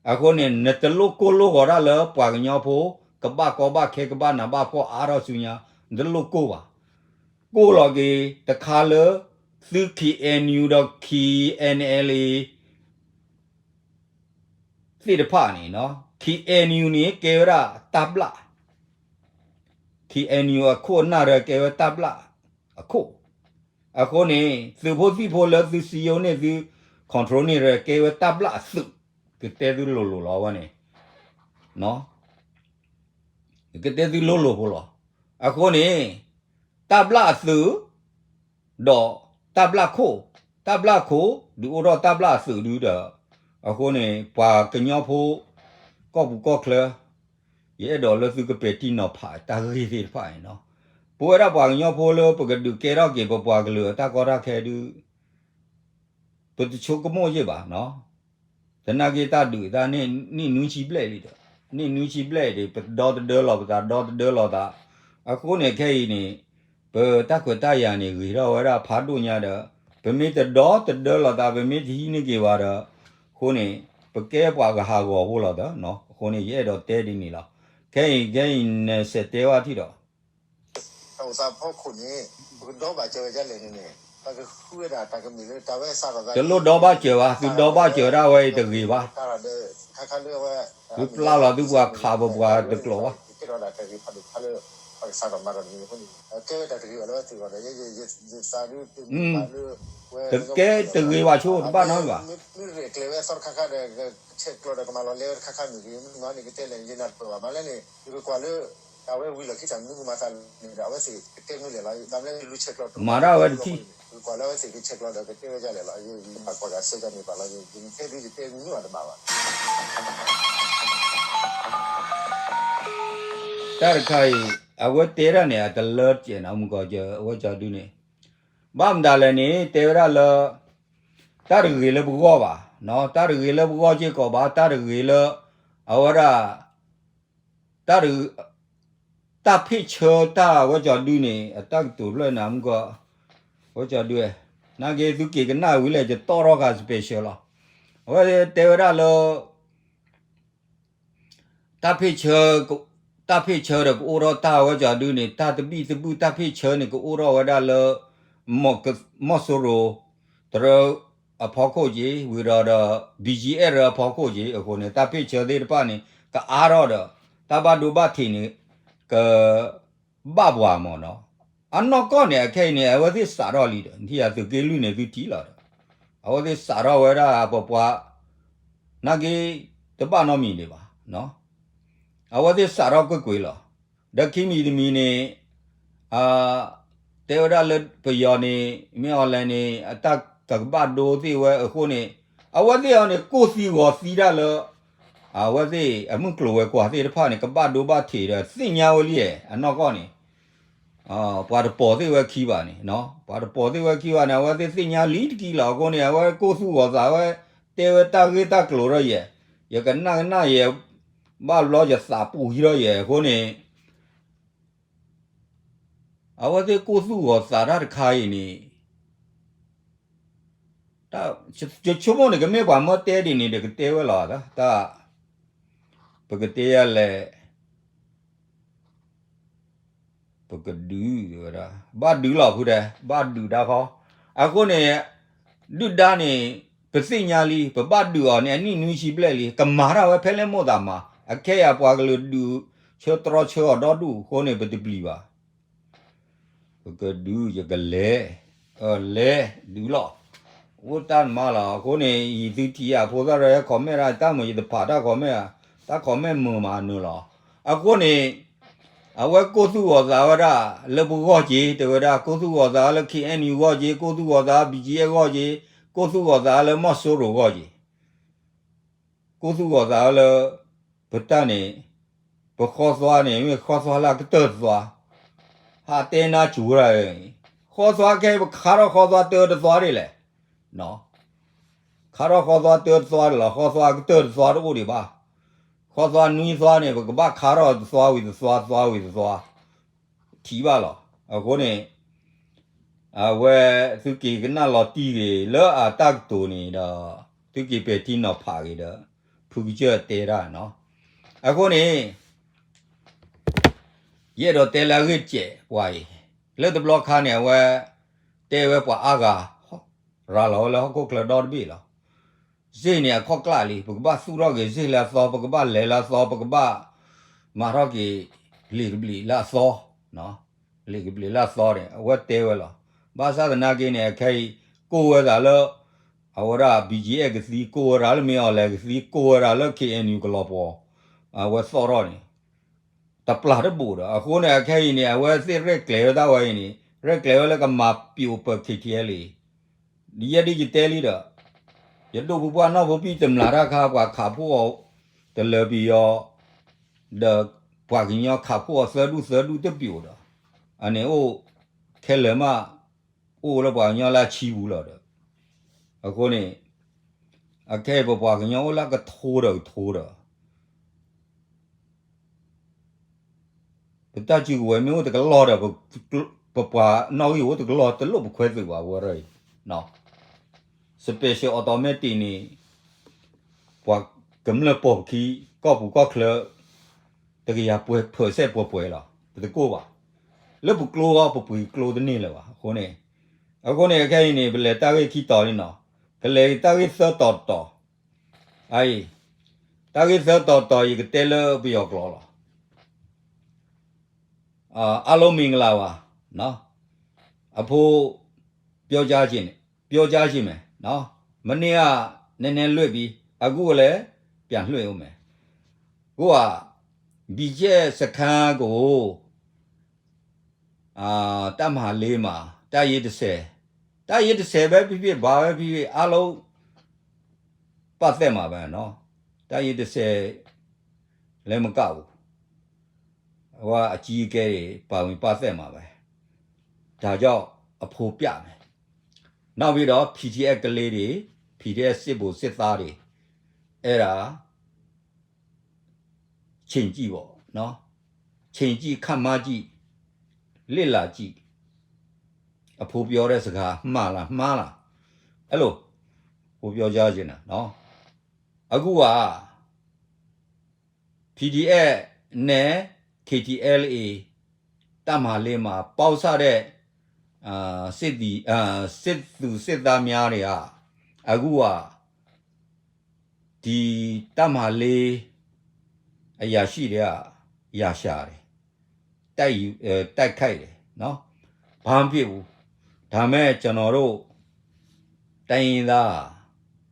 အဃိန့ၣ် နတလိၣ်ကိၢ်လိၢ်ဂီၤတၢ်လၢပှၤကညီဖိ ကဘၣ်ကီဘၣ်ခဲကဘၣ်နးဘၣ်ဖှီၣ်အါထီၣ်ဆူညါ နတလိၣ်ကိၢ်ဘၣ်. ကိၢ်လီၤက့ၤတခါလၢ သု K N U ဒီး K N L A သ့ၣ်တဖၣ်န့ၣ်, K N U န့ၣ် ကဲဝဲဒၣ်တၢ်ဘျၣ်, K N U အခိၣ်အနၢ်ဒီးကဲဝဲတၢ်ဘျၣ်အခိၣ်, အဃိန့ၣ် သုးဖိသံၣ်ဖိလၢသုစံယိန့ၢ်သု control န့ၢ်ဒီးကဲဝဲတၢ်ဘျၣ်အသုး, ကတဲသုလိၤလိၤလီၤဝဲန့ၣ်, ကတဲသုလိၤလိၤဖိလီၤ. အဃိန့ၣ် တၢ်ဘျၣ်အသုး ဒီးတၢ်ဘျၣ်ခိၣ်, တၢ်ဘျၣ်ခိၣ် ဒုးအိၣ်ထီၣ်တၢ်ဘျၣ်အသုးဒုဒီး, အဃိန့ၣ် ပှၤကညီဖိ ကီၢ်ပူၤကီၢ်ချၢ ယအဲၣ်ဒိးလၢသုကပဲာ်ထံနီၤဖးတၢ်ဂ့ၢ်သ့ၣ်တဖၣ်န့ၣ်လီၤ. ပဝဲဒၣ်ပှၤကညီဖိလၢပကဒုးကဲထီၣ်က့ၤပပှၤကလုာ်အတၢ်ကီတၢ်ခဲဒု ပတဆိကမိၣ်ယ့ၢ်ဘၣ်နီၤ. သနာ်က့တၢ်ဒုးတၢ်န့ၣ် နံၣ်နွံဆံဘျဲၣ်လံဒီး, နံၣ်နွံဆံဘျဲၣ်အံၤဒီး ပဒီသဒၢလီၤပသး ဒီသဒၢလီၤသး. အဃိန့ၣ်ခဲအံၤန့ၣ် ပတၢ်ခွဲးတၢ်ယာ်န့ၣ် ဂ့ၤထီၣ်ဝဲဒၣ်ဖးဒိၣ်ညါဒီး ပမ့ၢ်တဒီသဒၢလီၤသး ပမ့ၢ်တဟံးန့ၢ်က့ၤဘၣ်ဒီး အဃိန့ၣ် ပကဲပှၤကဟးဂီၤဖိလီၤသးနီၤ. အဃိန့ၣ် ယအဲၣ်ဒိးတဲဒ်န့ၣ်လီၤ. ခဲအံၤ ခဲအံၤနဆဲးတဲဝဲထံၣ်ဒီး တၢ်အိၣ်သးဖီခိၣ်န့ၣ် ပကဒီဘၣ်စၢၤဝဲဒ်လဲၣ်န့ၣ်န့ၣ် ပကဃုဝဲဒၣ်တၢ်ကမံၤလၢတၢ်ဝဲစးထီၣ်သး တလိၣ်ဒီဘၣ်စၢၤဘၣ်, သုဒီဘၣ်စၢၤဒၣ်ဝဲအံၤတဂ့ၤဘၣ်. တၢ်ဒီးခါခါလၢအဝဲ သုပျၢ်လီၤသုပှၤခးပပှၤတကျိာ်ဘၣ်. ကဲထီၣ်ဒၣ်တၢ်ဂ့ၢ်ဖးဒိၣ်ဖးလၢ ကစးထီၣ်မၤထီၣ်တမံၤအဃိန့ၣ် ကဲဝဲတၢ်တဂ့ၤဘၣ်လၢဝဲသ့ၣ်အဂီၢ်ဒီး ယသးဒုးတမ့ၢ်ဘၣ်လၢ ဝဲ တကဲတဂ့ၤဘၣ်ဆိတဘၣ်နီတမံၤဘၣ်. မ့ၢ်ရဲၣ်ကျဲၤဝဲအသီတခါခါဒီး ဆဲးကျိးဒီးကမၤလီၤလဲဝဲတခါခါမ့ၢ်ဂ့ၤ မ့ၢ်မၤန့ၣ်ကတဲလဲၣ် ယနၢ်တပၢၢ်ဘၣ် မၤလဲၣ်န့ၣ် ယကကွၢ်လၢ တၢ်ဝဲဝံၤလီၢ်ခံတၢ်မနုၤကမၤသးန့ၣ်ဒီး အဝဲသ့ၣ်ကတဲမနုၤလဲၣ်လီၤ ဘၣ်မနုၤလဲၣ် လူၤဆဲးကျိးတမၤတၢ်ဝဲတထံၣ် ယကကွၢ်လၢအဝဲသ့ၣ်ကဆဲးကျိးဒီးကတဲဝဲဒ်လဲၣ်လီၤ ယဘၣ်ကွၢ်ဂၤဆၢကန့ၣ်ဘၣ်လီၤ ယကတဲဒုးယတဲမနုၤအတမၤဘၣ် တၢ်တခါအံၤ အဝဲတဲဒၣ်န့ၣ် အတလၢကဲးနီၤ မုၢ်ကီၢ်ကၢ အဝဲကၠီဒုန့ၣ် ဘၣ်မတၤလဲၣ်န့ၣ် တဲဝဲဒၣ်လၢ တၢ်တဂ့ၤလၢပဂီၢ်ဘၣ်, တၢ်တဂ့ၤလၢပဂီၢ်စ့ၢ်ကီးဘၣ်, တၢ်တဂ့ၤလၢ အဝဲဒၣ် တၢ် တၢ်ဖ့ၣ်ဆၢတၢ်ဝဲကၠီဒုန့ၣ် အတၢ်ကတိၤဖျၢၣ်နၤမုၢ်ကီၢ် ဝဲကၠီဒု နာ်က့သုက့ၤကနၣ်ဝံၤလဲၣ် ယတီၣ်ထီၣ်ဃာ် special လီၤ. အဝဲတဲဝဲဒၣ်လၢ တၢ်ဖ့ၣ်ဆၢ တၢ်ဖ့ၣ်ဆၢဒီးကအိၣ်ထီၣ်တၢ်ဝဲကၠီဒုန့ၣ် တၢ်သဘံၣ်သဘုၣ်တၢ်ဖ့ၣ်ဆၢန့ၣ် ကအိၣ်ထီၣ်ဝဲဒၣ်လၢ မီၢ်စိရိၤ တရၢအဖီခိၣ်က့ၤ ဝံၤဒီးဒီး ဘံၣ်ကၠံအဲၣ်ရၢအဖီခိၣ်က့ၤ အဃိန့ၣ် တၢ်ဖ့ၣ်ဆၢသ့ၣ်တဖၣ်န့ၣ် ကအါထီၣ်ဒီး တၢ်ဘၣ်ဒိဘၣ်ထံးန့ၣ် က ဘၣ်ပှၤမၢ်နီၤ. အနီၢ်ကီၢ်န့ၣ် အခဲအံၤန့ၣ် အဝဲသ့ၣ်စးထီၣ်လံဒီး နထံၣ်ယၤသုးက့လွံၢ်န့ၣ်သုထံၣ်လီၤဒီး အဝဲသ့ၣ်စးထီၣ်ဝဲဒၣ်ပပှၤ နာ်က့ တဘၣ်နီတမံၤဒံးဘၣ်. အဝဲသ့ၣ်စးထီၣ်ကွ့ၢ်ကွ့ၢ်လီၤ. ဒီးခံမံၤတမံၤန့ၣ် တဲဝဲဒၣ်လၢပယီၤန့ၣ် မ့ၢ်အီၤလဲၣ်န့ၣ် အတၢ်ကကဘၣ်ဒိသ့ၣ်ဝဲအဃိန့ၣ် အဝဲသ့ၣ်အီၤန့ၣ် ကိၢ်သံဂီၤသံတၢ်လၢ အဝဲသ့ၣ်အမုၢ်ကျိၤဝဲၤကွာ်သ့ၣ်တဖၣ်န့ၣ် ကဘၣ်ဒိဘၣ်ထံးဒီးသ့ၣ်ညါဝဲလံ အနီၢ်ကီၢ်န့ၣ် ပှၤတပိာ်သ့ၣ်ဝဲခံဘၣ်န့ၣ် ပှၤတပိာ်သ့ၣ်ဝဲခံဘၣ်န့ၣ် အဝဲသ့ၣ်သ့ၣ်ညါလံတကံလီၤ. အဃိန့ၣ် အဝဲကိၢ်သူၣ်ဂီၤသးဝဲ တဲဝဲတၢ်ဂ့ၢ်တၢ်ကျိၤထီၣ်ယဲၢ် ယကနၣ်ကနၣ်ယဲၢ် ဘၣ်ဘျီယသးပူၤဟံးထီၣ်ယဲၢ် အဃိန့ၣ် အဝဲသ့ၣ်ကိၢ်သူၣ်ဂီၤသးတၢ်တခါအံၤန့ၣ် ယဆိကမိၣ်န့ၣ် ကမ့ၢ်ပှၤမၢတဲဒ်န့ၣ်ဒီးကတဲဝဲလီၤ. တၢ် ပကတဲယၤလဲၣ် ပကဒုးဝဲဒၣ် ဘၣ်ဒုးလီၤဖုတဲ ဘၣ်ဒုးတၢ်ဃီ အဃိန့ၣ် ဒုၣ်ဒါန့ၣ် ပသ့ၣ်ညါလံ ပဘၣ်ဒုးအီၤန့ၣ် အနံၣ်နွံဆံဘျဲၣ်လံ ကမၤတၢ်ဝဲဖဲလဲၣ်မိၣ်သးမၤ အခဲအံၤပှၤကလုာ်ဒုး ဆၢတြီဆၢအီၤဒီဒူၣ်အဃိန့ၣ် ပတပျံၤဘၣ် ပကဒုးယကလဲၤ လဲၤဒုးလီၤ အိၣ်တၢ်မၤလီၤ. အဃိန့ၣ် ယသုထံၣ်ယၤဖိသၣ်ရဲ comment တၢ်မုာ်ယတဖးတၢ် comment ဧါ တၢ် comment မုာ်မးနုာ်လီၤ. အဃိန့ၣ် အဝဲကိၢ်သူၣ်ဂီၤသးဝဲဒၣ် လၢပဂီၢ်က့ၤ တဲဝဲဒၣ် ကိၢ်သူၣ်ဂီၤသးလၢ ခ့ၣ်အဲၣ်ယူၣ် ဂီၢ်က့ၤ ကိၢ်သူၣ်ဂီၤသး ဘံၣ်ကၠံအဲၣ် ဂီၢ်က့ၤ ကိၢ်သူၣ်ဂီၤသးလၢမီၢ်စိရိၤဂီၢ်က့ၤ ကိၢ်သူၣ်ဂီၤသးလၢ ပတၢ်န့ၣ် ပဃီသွါန့ၣ် မ့ၢ်ဃီသွါလၢအကတၢၢ်တသွါ ဟးတဲနါစူၤဝဲဒၣ် ဃီသွါခဲအံၤ ပခါထီၣ်ဃီသွါတၢတသွါဒ်လဲၣ် ခါထီၣ်ဃီသွါတၢတသွါဒ်လီၤ ဃီသွါကတၢၢ်တသွါတအိၣ်ဒံးဘၣ် ဃီသွါနွံသွါန့ၣ် ပကဘၣ်ခါထီၣ်တသွါဝံၤတသွါ သွါဝံၤတသွါ ထံၣ်ဘၣ်လီၤ. အဃိန့ၣ် အဝဲသုက့ၤကနၣ်လီၤတံၢ်ဂ့ၤ လၢအတၢ်ကတိၤန့ၣ်ဒီး သုက့ၤပဲာ်ထံနီၤဖးဂ့ၤဒီး ဖုကစၢၢ်တဲတၢ်နီၤ. အဃိန့ၣ် ယအဲၣ်ဒိးတဲလၢအဂ့ၢ်တစဲးပှၤအံၤ လၢတဘျီခါန့ၣ် အဝဲ တဲဝဲပှၤအါဂၤ ရၤလီၤဝဲလၢဟီၣ်ခိၣ်ချၢဒီတဘ့ၣ်လီၤ. စ့ၢ်န့ၣ်အခီၣ်ကျၢ်လံ ပကဘၣ်သူၣ်ထီၣ်က့ၤစ့ၢ်လၢအသီ ပကဘၣ်လဲၤလၢအသီ ပကဘၣ် မၤထီၣ်က့ၤ လံာ်ကဘျံးလၢအသီ လံာ်ကဘျံးလၢအသီန့ၣ် အဝဲတဲဝဲလီၤ. ဘၣ်ဆၣ်သနာ်က့န့ၣ် အခဲအံၤ ကိးဝဲဒၣ်လၢ အဝဲဒၣ် ဘံၣ်ကၠံအဲၣ် ကသံ ကိးဝဲဒၣ်လၢမ့ၢ်အီၤလဲၣ်ကသံ ကိးဝဲဒၣ်လၢ ခ့ၣ်အဲၣ်ယူၣ် ကလီၤပှီၤ အဝဲသီၣ်ထီၣ်န့ၣ် တပျၢ်တဘိးဒီး အဃိန့ၣ် အခဲအံၤန့ၣ် အဝဲသ့ၣ်ရဲၣ်ကျဲၤဝဲဒၣ်ဝဲအံၤန့ၣ် ရဲၣ်ကျဲၤဝဲလၢကမၤပျိာ်ပၢၤ ခ့ၣ်ထံးအဲလ့ၣ် ယဲဒ်ယတဲလံဒီး ယဒိၣ်ဖိပှၢ်နီၢ်ဖိ ပံၣ်တမျးတၢ်ခါပှၤခးဖှိၣ်အီၤ တလၢပယီၤ ဒီးပှၤကညီခးဖှိၣ်အီၤသၢဒူၣ်သၢဒူၣ်တပျိာ်ဒီး အန့ၣ်အိၣ် ခဲလၢာ်မး အိၣ်လၢပှၤကညီလၢအဆံပူၤလီၤဒီး အဃိန့ၣ် အခဲအံၤပပှၤကညီအိၣ်လၢကထိဒီးကထိဒီး ပတၢ်စုကဝဲၤမ့ၢ်အိၣ်တကလီၢ်ဒီး ပပှၤနီၣ်ဂံၢ်အိၣ်တကလီၢ် တလိၣ်ပခွဲးသုးဘၣ်ဝဲရၢ်အံၤ Special Automatic န့ၣ် ပှၤကမျၢၢ်ပိာ်ပခံ ကီၢ်ပူၤကီၢ်ချၢ တကယၤပှဲၤဖၢးစဲးပှဲၤပှဲၤလီၤ ပတကိၢ်ဘၣ် လၢပကျိအီၤ ပပှ့ၤကျိတန့ၢ်လၢၤဘၣ် အဃိန့ၣ် အဃိန့ၣ် အခဲအံၤန့ၣ် ပလဲၤတၢ်ဂ့ၢ်ခံတီၤလံနီၤ ကလဲၤတၢ်ဂ့ၢ်သၢတီၤတတီၤ အအံၤ တၢ်ဂ့ၢ်သၢတီၤတတီၤ ယကတဲလၢပယီၤကျိာ်လီၤ. အားလုံးမင်္ဂလာပါနော်, အဖိပြောကြားခြင်း, ပြောကြားခြင်းမယ်နော်, မနေ့ကနည်းနည်းလွတ်ပြီ, အခုလည်းပြန်လွတ်ဦးမယ်, ကိုက ဘီကဲစခန်းကို အာတပ်မဟာလေးမှာ တပ်ရင်းတစ်ဆယ်, တပ်ရင်းတစ်ဆယ်ပဲဖြစ်ဖြစ် ဘာပဲဖြစ်ဖြစ် အားလုံးပတ်သက်မှာပဲနော်, တပ်ရင်းတစ်ဆယ်လည်းမကဘူး, ဟိုကအကြီးအကဲတွေပါဝင်ပတ်သက်မှာပဲ, ဒါကြောင့်အဖိပြမယ်, နောက်ပြီးတော့ PDF ကလေးတွေ, PDF စစ်ဗိုလ်စစ်သားတွေ, အဲ့ဒါ ချိန်ကြည့်ပေါ့နော်, ချိန်ကြည့် ခန့်မှန်းကြည့်, လေ့လာကြည့်, အဖိပြောတဲ့စကား မှန်လား မှားလား, အဲ့လို အဖိပြောကြားချင်တာနော်, အခုက PDF နဲ့ KTLA တပ်မဟာလေးမှာပေါင်းစပ်တဲ့အာစစ်သည်အာစစ်သူစစ်သားများတွေကအခုကဒီတပ်မဟာလေးအရာရှိတွေကရာရှာတယ်, တိုက်ယူအဲတိုက်ခိုက်တယ်နော်, ဘာမှမဖြစ်ဘူး, ဒါမဲ့ကျွန်တော်တို့တိုင်းရင်းသား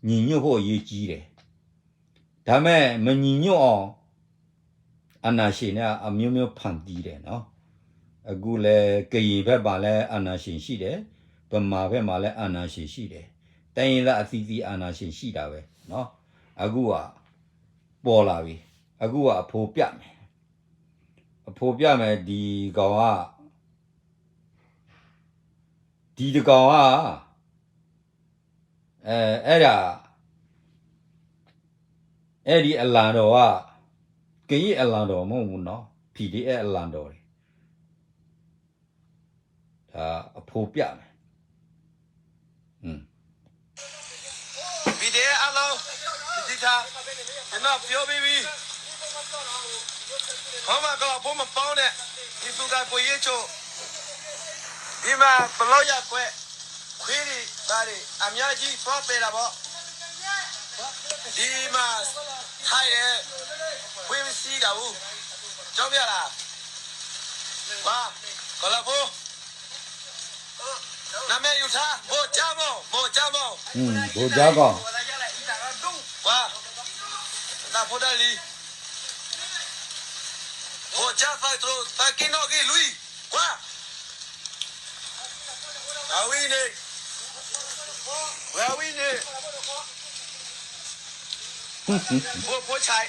ညီညွတ်ဖို့အရေးကြီးတယ်, ဒါမဲ့မညီညွတ်အောင်အာဏာရှင်တွေကအမျိုးမျိုးဖန်တီးတယ်နော်, အခုလဲကရင်ဘက်မှာလည်းအာဏာရှင်ရှိတယ်, ဗမာဘက်မှာလည်းအာဏာရှင်ရှိတယ်, တိုင်းရင်းသားအသီးသီးအာဏာရှင်ရှိတာပဲနော်, အခုကပေါ်လာပြီ, အခုကအဖိပြမယ်, အဖိပြမယ်ဒီကောင်က ဒီတကောင်က အဲအဲ့ဒါအဲ့ဒီအလံတော်ကကရင်အလံတော်မဟုတ်ဘူးနော်, PDF အလံတော်တွေ ဒါအဖိပြမယ်, PDF အားလုံးဒီဒီထားကျွန်တော်ပြောပြီးပြီ, ဟောမှာကလောင်ဖို့မပေါင်းနဲ့ဒီသူကကိုရေးချိုဒီမှာဘလောက်ရကွဲခွေးတွေဘာတွေအများကြီးသွားပဲတာပေါ့, ဒီမှာထိုင်တယ်ခွေးမရှိတာဘူး, ကြောက်ရလား, ကွာကလောင်ဖို့ နာမည်ယူထား, မော်ကျားမော်, မော်ကျားမော်, อืม ဗိုလ်ကျားကောင်, ကွာ, တၢ်ဖိတၢ်လံၤ, မော်ကျားသးတရိသးက့နီၣ်ဂ့ၢ်လွံၢ်, ကွာ, အဝံၤန့ၣ်, အဝံၤန့ၣ် ဖိဖိဆဲး,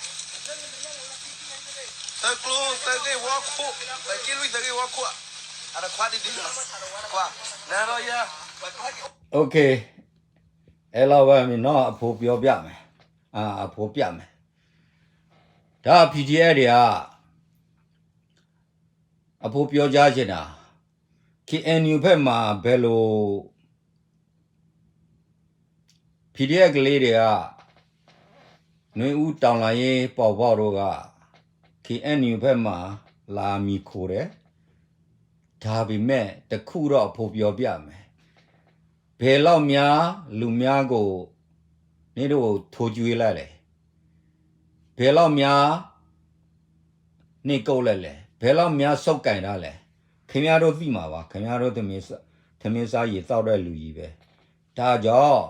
သၢကျိသၢဂ့ၢ်ဝီခိၣ်, သၢက့လွံၢ်သၢဂ့ၢ်ဝီခိၣ်, အတခွါတဒု, ကွာ, နၤဒီးယၤ, OK, အဲလောက်ပဲမင်းနော်, အဖိပြောပြမယ်, အာအဖိပြမယ်, ဒါ PDF တွေက အဖိပြောကြားချင်တာ, KNU ဘက်မှာဘယ်လို PDF ကလေးတွေက နွေဦးတော်လှန်ရေးပေါ်ပေါက်တို့က KNU ဘက်မှာလာမှီခိုတယ်, ဒါပေမဲ့တစ်ခုတော့အဖိပြောပြမယ်, ဘယ်လောက်များလူများကိုနင်တို့ထိုးကျွေးလိုက်လဲ, ဘယ်လောက်များနှိပ်ကွပ်လိုက်လဲ, ဘယ်လောက်များဆုပ်ကိုင်ထားလဲ, ခင်ဗျားတို့သိမှာပါ, ခင်ဗျားတို့ထမင်းစားထမင်းစားရေသောက်တဲ့လူကြီးပဲ, ဒါကြောင့်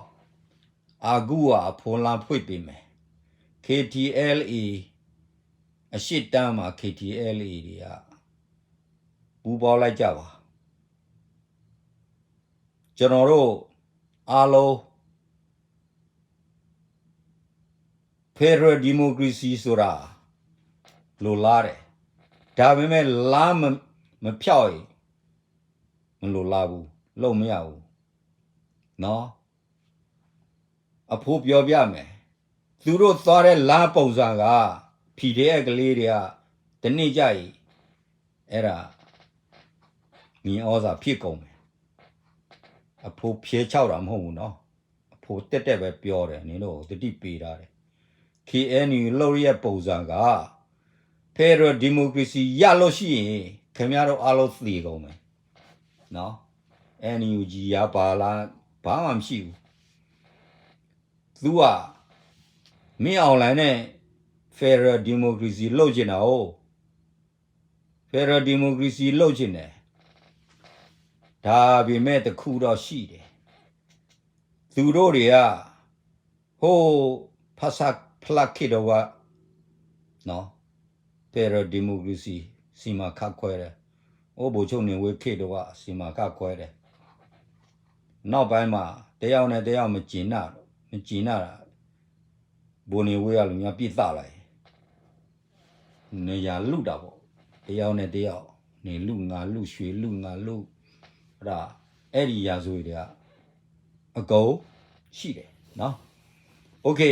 အခုကအဖိလမ်းဖွင့်ပေးမယ်, KTLA အရှေ့တန်းမှာ KTLA တွေက ပူးပေါင်းလိုက်ကြပါ, ကျွန်တော်တို့အားလုံး Federal Democracy ဆိုတာလိုလားတယ်, ဒါပေမဲ့လမ်းမမဖြောက်ရင်မလိုလားဘူး, လုပ်မရဘူး, နော်, အဖိပြောပြမယ်, သူတို့သွားတဲ့လမ်းပုံစံက PDF ကလေးတွေက တနေ့ကျရင် အဲ့ဒါ မြေဩဇာဖြစ်ကုန်မယ်, အဖိဖြဲချောက်တာမဟုတ်ဘူးနော်, အဖိတက်တက်ပဲပြောတယ်, နင်တို့သတိပေးထားတယ်, KNU လုပ်ရက်ပုံစံက Federal Democracy ရလို့ရှိရင် ခင်ဗျားတို့အားလုံးသေကုန်မယ်နော်, NUG ရပါလား, ဘာမှမရှိဘူး, သူက မင်းအောင်လှိုင်နဲ့ Federal Democracy လုပ်ချင်တာကို Federal Democracy လုပ်ချင်တယ်, ဒါပေမဲ့တစ်ခုတော့ရှိတယ်, သူတို့တွေက ဟိုး ဖဆပလခေတ်တုန်းက နော်, Federal Democracy စီမံခန့်ခွဲတယ်, အိုး ဗိုလ်ချုပ်နေဝင်းခေတ်တုန်းက စီမံခန့်ခွဲတယ်, နောက်ပိုင်းမှာ တစ်ယောက်နဲ့တစ်ယောက် မကျေနပ် မကျေနပ်တာ ဗိုလ်နေဝင်းက လူများပြစ်သတ်လိုက် နေရာလုတာပေါ့, တစ်ယောက်နဲ့တစ်ယောက် နေလုငါလု ရွှေလုငါလု, အဲ့ဒါ အဲ့ဒီရာဇဝင်တွေက အကုန်ရှိတယ်နော်. OK,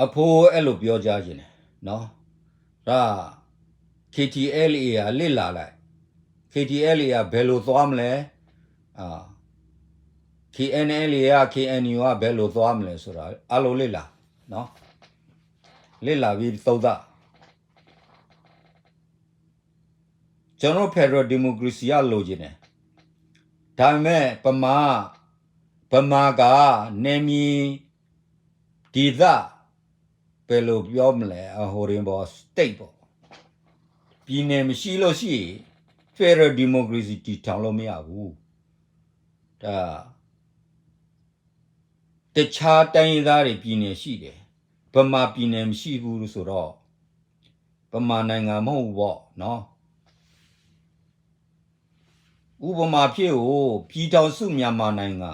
အဖိအဲ့လိုပြောကြားချင်တယ်နော်. ဒါ KTLA က လေ့လာလိုက်, KTLA က ဘယ်လိုသွားမလဲ, အာ KNLA က KNU က ဘယ်လိုသွားမလဲဆိုတာ အားလုံး လေ့လာနော်, လေ့လာပြီး သုံးသပ်. ကျွန်တော်တို့ Federal Democracy က လိုချင်တယ်, ဒါပေမဲ့ ဗမာ ဗမာက နယ်မြေဒေသ ဘယ်လိုပြောမလဲ, အဟိုရင်ပေါ့ state ပေါ့, ပြည်နယ်မရှိလို့ရှိရင် Federal Democracy တည်ထောင်လို့မရဘူး. ဒါ တခြားတိုင်းရင်းသားတွေ ပြည်နယ်ရှိတယ်, ဗမာပြည်နယ်မရှိဘူးဆိုတော့ ဗမာနိုင်ငံမဟုတ်ဘူးပေါ့နော်. ဥပမာဖြစ်ကို ပြည်ထောင်စုမြန်မာနိုင်ငံ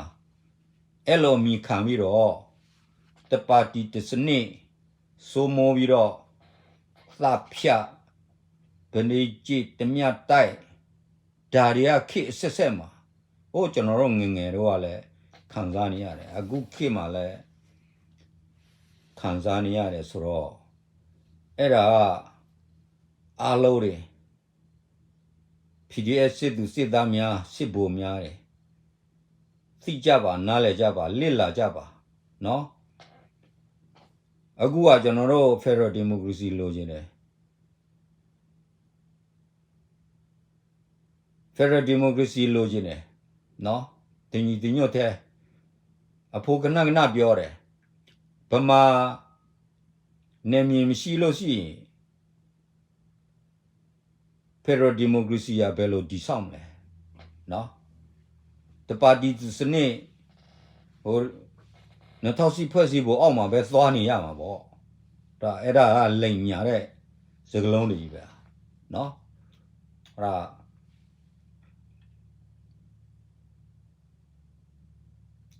အဲ့လိုအမည်ခံပြီးတော့ တစ်ပါတီတစ်စနစ် စိုးမိုးပြီးတော့ သတ်ဖြတ် ဘယ်နှစ်ကြိမ် ဓားပြတိုက် ဒါတွေက ခေတ်အဆက်ဆက်မှာ ဟိုး ကျွန်တော်တို့ ငယ်ငယ်တုန်းကလည်း ခံစားနေရတယ်, အခုခေတ်မှာလည်း ခံစားနေရတယ်ဆိုတော့ အဲ့ဒါက အားလုံးတွေ PDF စစ်သူစစ်သားများ စစ်ဗိုလ်များတွေ သိကြပါ, နားလည်ကြပါ, လေ့လာကြပါနော်. အခုက ကျွန်တော်တို့ Federal Democracy လိုချင်တယ်, Federal Democracy လိုချင်တယ်နော်, တညီတညွတ်ထဲ. အဖိကနၣ်ကနၣ်ပြောတယ်, ဗမာနယ်မြေမရှိလို့ရှိရင် Federal Democracy က ဘယ်လိုတည်ဆောက်မလဲနော်. တစ်ပါတီတစ်စနစ် ဟို နှစ်ထောင်ရှစ် ဖွဲ့စည်းပုံအောက်မှာပဲ သွားနေရမှာပေါ့. ဒါ အဲ့ဒါက လိမ်ညာတဲ့ စကားလုံးတွေကြီးပဲနော်. အဲ့ဒါ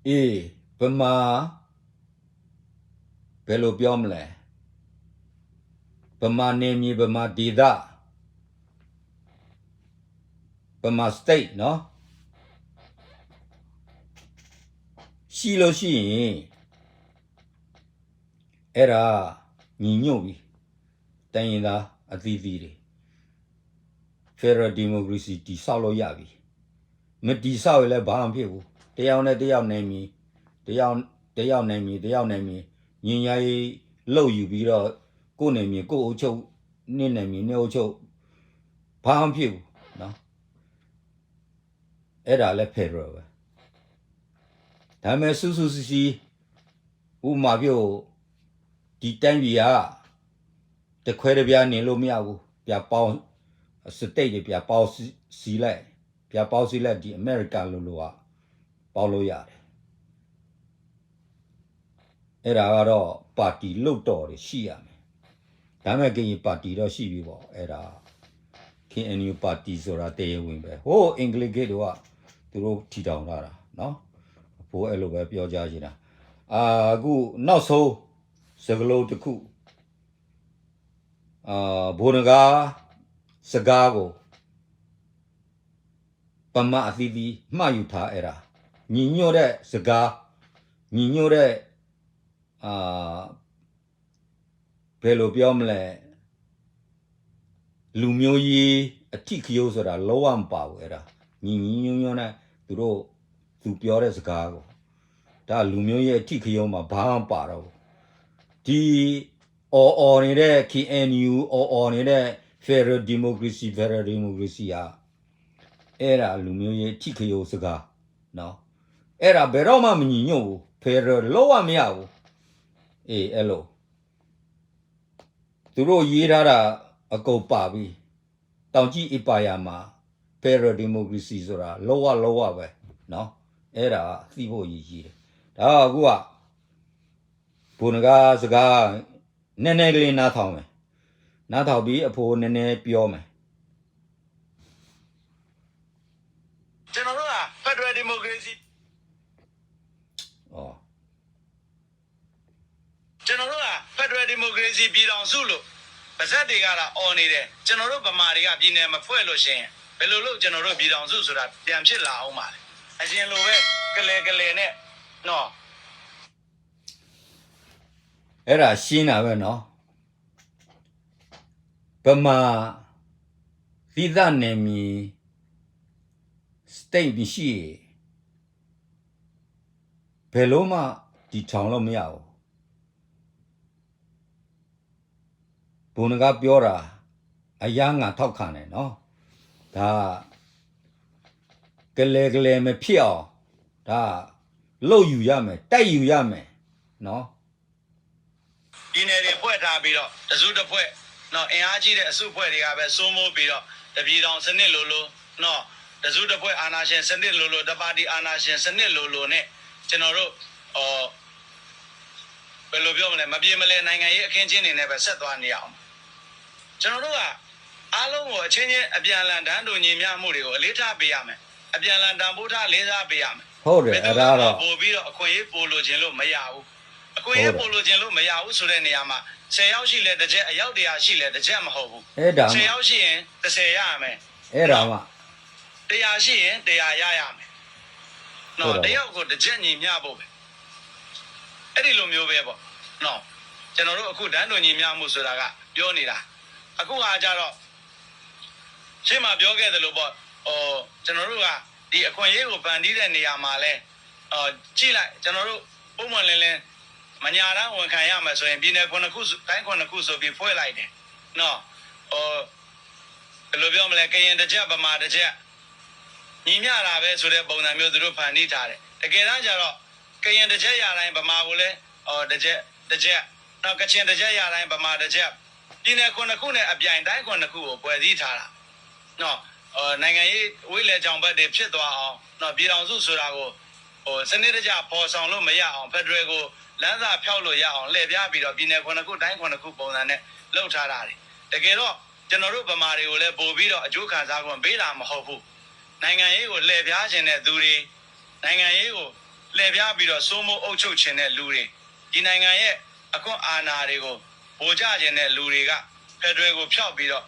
အေး ဗမာ ဘယ်လိုပြောမလဲ, ဗမာနယ်မြေ, ဗမာဒေသ, ဗမာ state နော်, ရှိလို့ရှိရင် အဲ့ဒါ ညီညွတ်ပြီ, တိုင်းရင်းသားအသီးသီးတွေ Federal Democracy တည်ဆောက်လို့ရပြီ. မတည်ဆောက်ရင်လည်း ဘာမှမဖြစ်ဘူး. တစ်ယောက်နဲ့တစ်ယောက်နယ်မြေ, တစ်ယောက်, တစ်ယောက်နယ်မြေ, တစ်ယောက်နယ်မြေ, ငြိမ်းချမ်းရေးလုပ်ယူပြီးတော့ ကိုယ့်နယ်မြေ ကိုယ့်အုပ်ချုပ်, နင့်နယ်မြေ နင့်အုပ်ချုပ်, ဘာမှမဖြစ်ဘူးနော်. အဲ့ဒါလည်း Federal ပဲ. ဒါပေမဲ့ စုစုစည်းစည်း ဥပမာပြော, ဒီတိုင်းပြည်က တစ်ခွဲတစ်ပြားနေလို့မရဘူး. ပြန်ပေါင်း, state တွေ ပြန်ပေါင်းစည်းလိုက်, ပြန်ပေါင်းစည်းလိုက်, ဒီအမေရိကန်လိုလိုက ပေါင်းလို့ရတယ်. အဲ့ဒါကတော့ ပါတီလွှတ်တော်တွေရှိရမယ်. ဒါပေမဲ့ ကရင်ပါတီတော့ရှိပြီပေါ့, အဲ့ဒါ KNU ပါတီဆိုတာ တရားဝင်ပဲ, ဟိုး အင်္ဂလိပ်ခေတ်တုန်းက သူတို့ ထီထောင်ထားတာနော်. အဖိအဲ့လိုပဲ ပြောကြားချင်တာ. အာ, အခုနောက်ဆုံး စကားလုံးတစ်ခု, အာ, ဗိုလ်နဂါး စကားကို ဗမာအသီးသီး မှတ်ယူထား, အဲ့ဒါ ညီညွတ်တဲ့စကား, ညီညွတ်တဲ့, အာ, ဘယ်လိုပြောမလဲ, လူမျိုးရေးအဓိကရုဏ်းဆိုတာ လုံးဝမပါဘူး, အဲ့ဒါ ညီညီညွတ်ညွတ်နဲ့ သူတို့, သူပြောတဲ့စကားကို, ဒါလူမျိုးရေးအဓိကရုဏ်းမှာ ဘာမှမပါတော့ဘူး. ဒီ အော်အော်နေတဲ့ KNU အော်အော်နေတဲ့ Federal Democracy, Federal Democracy က အဲ့ဒါလူမျိုးရေးအဓိကရုဏ်းစကားနော်. အဲ့ဒါဘယ်တော့မှမညီညွတ်ဘူး, Federal လုံးဝမရဘူး. အဲၣ် အဲၣ်လိာ် သူတို့ရေးထားတာ အကုန်ပါပြီ တောင်ကြီး အပျာမှာ Federal Democracy ဆိုတာ လုံးဝ လုံးဝပဲ နော် အဲ့ဒါက သိဖို့ အရေးကြီးတယ် ဒါက အခုက ဘိုနဂါ စကား နည်းနည်းလေး နားထောင်မယ် နားထောင်ပြီး အဖိနည်းနည်းပြောမယ် ကျွန်တော်တို့က Federal Democracy ကျွန်တော်တို့က Federal Democracy ပြည်ထောင်စုလို့ ပါးစပ်တွေကသာ အော်နေတယ်။ ကျွန်တော်တို့ဗမာတွေက ပြည်နယ်မဖွဲ့လို့ရှိရင် ဘယ်လိုလုပ် ကျွန်တော်တို့ ပြည်ထောင်စုဆိုတာ ပြန်ဖြစ်လာဦးမှာလဲ။ အရင်လိုပဲ ကလဲၤကလဲၤနဲ့ နော် အဲ့ဒါရှင်းတာပဲနော် ဗမာ သီးသန့်နယ်မြေ state မရှိရင် ဘယ်လိုမှ တည်ထောင်လို့မရဘူး ဘိုနဂါပြောတာ အရမ်း ငါထောက်ခံတယ်နော် ဒါ ကလဲၤကလဲၤ မဖြစ်အောင် ဒါ လုပ်ယူရမယ် တိုက်ယူရမယ်နော် ပြည်နယ်တွေဖွဲ့ထားပြီးတော့ တစ်စုတစ်ဖွဲ့ နော် အင်အားကြီးတဲ့အစုအဖွဲ့တွေကပဲ စိုးမိုးပြီးတော့ တစ်ပြည်ထောင်စနစ်လိုလို နော် တစ်စုတစ်ဖွဲ့အာဏာရှင်စနစ်လိုလို တစ်ပါတီအာဏာရှင်စနစ်လိုလိုနဲ့ ကျွန်တော်တို့ အော် ဘယ်လိုပြောမလဲ မပြေမလည်နိုင်ငံရေးအခင်းအကျင်းတွေနဲ့ပဲ ဆက်သွားနေရအောင်။ ကျွန်တော်တို့က အားလုံးကို အချင်းချင်း အပြန်အလှန်တန်းတူညီမျှမှုတွေကို အလေးထားပေးရမယ်။ အပြန်အလှန်တန်ဖိုးထား လေးစားပေးရမယ်။ ဟုတ်တယ် ဘယ်သူကမှ အဲ့ဒါတော့ ပိုပြီးတော့ အခွင့်အရေးပိုလိုချင်လို့မရဘူး။ အခွင့်အရေး ဟုတ်တယ် ပိုလိုချင်လို့မရဘူးဆိုတဲ့နေရာမှာ ဆယ်ယောက်ရှိလဲတစ်ချက် အယောက်တစ်ရာရှိလဲတစ်ချက် မဟုတ်ဘူး။ အဲ့ဒါမှ ဆယ်ယောက်ရှိရင် တစ်ဆယ်ရရမယ်။ အဲ့ဒါမှ နော် တစ်ရာရှိရင် တစ်ရာရရမယ်။ နော် ဟုတ်တယ် တစ်ယောက်ကိုတစ်ချက်ညီမျှဖို့ပဲ။ အဲ့ဒီလိုမျိုးပဲပေါ့နော်။ ကျွန်တော်တို့အခုတန်းတူညီမျှမှုဆိုတာက ပြောနေတာ။ အခုဟာကျတော့ ရှေ့မှာပြောခဲ့သလိုပေါ့ ဟို ကျွန်တော်တို့က ဒီအခွင့်အရေးကို ဖန်တီးတဲ့နေရာမှာလဲ ဟို ကြည့်လိုက် ကျွန်တော်တို့ ပုံမှန်လင်းလင်း မညာတမ်းဝန်ခံရမယ်ဆိုရင် ပြည်နယ်ခုနှစ်ခုဆို တိုင်းခုနှစ်ခုဆိုပြီး ဖွဲ့လိုက်တယ်နော်။ ဟို ဘယ်လိုပြောမလဲ ကရင်တစ်ချက် ဗမာတစ်ချက် ညီမျှတာပဲဆိုတဲ့ပုံစံမျိုး သူတို့ဖန်တီးထားတယ်။ တကယ်တမ်းကျတော့ ကရင်တစ်ချက်ရတိုင်း ဗမာကိုလည်း ဟို တစ်ချက် တစ်ချက် နော် ကချင်တစ်ချက်ရတိုင်း ဗမာတစ်ချက် ပြည်နယ်ခုနှစ်ခုနဲ့အပြိုင် တိုင်းခုနှစ်ခုကို ဖွဲ့စည်းထားတာနော်။ ဟို နိုင်ငံရေးဝေးလံကြောင်ဘက်တွေ ဖြစ်သွားအောင်နော် ပြည်ထောင်စုဆိုတာကို ဟို စနစ်တကျ ဖော်ဆောင်လို့မရအောင် ဖက်ဒရယ်ကို လမ်းစဖျောက်လို့ရအောင် လှည့်ဖြားပြီးတော့ ပြည်နယ်ခုနှစ်ခု တိုင်းခုနှစ်ခုပုံစံနဲ့ လုပ်ထားတာတွေ။ တကယ်တော့ ကျွန်တော်တို့ဗမာတွေကိုလည်း ပိုပြီးတော့ အကျိုးခံစားခွင့်ပေးတာ မဟုတ်ဘူး။ နိုင်ငံရေးကို လှည့်ဖြားချင်တဲ့သူတွေ နိုင်ငံရေးကို လှည့်ဖြားပြီးတော့ စိုးမိုးအုပ်ချုပ်ချင်တဲ့လူတွေ ဒီနိုင်ငံရဲ့ အခွင့်အာဏာတွေကို ဗိုလ်ကျချင်တဲ့လူတွေက ဖက်ဒရယ်ကို ဖျောက်ပြီးတော့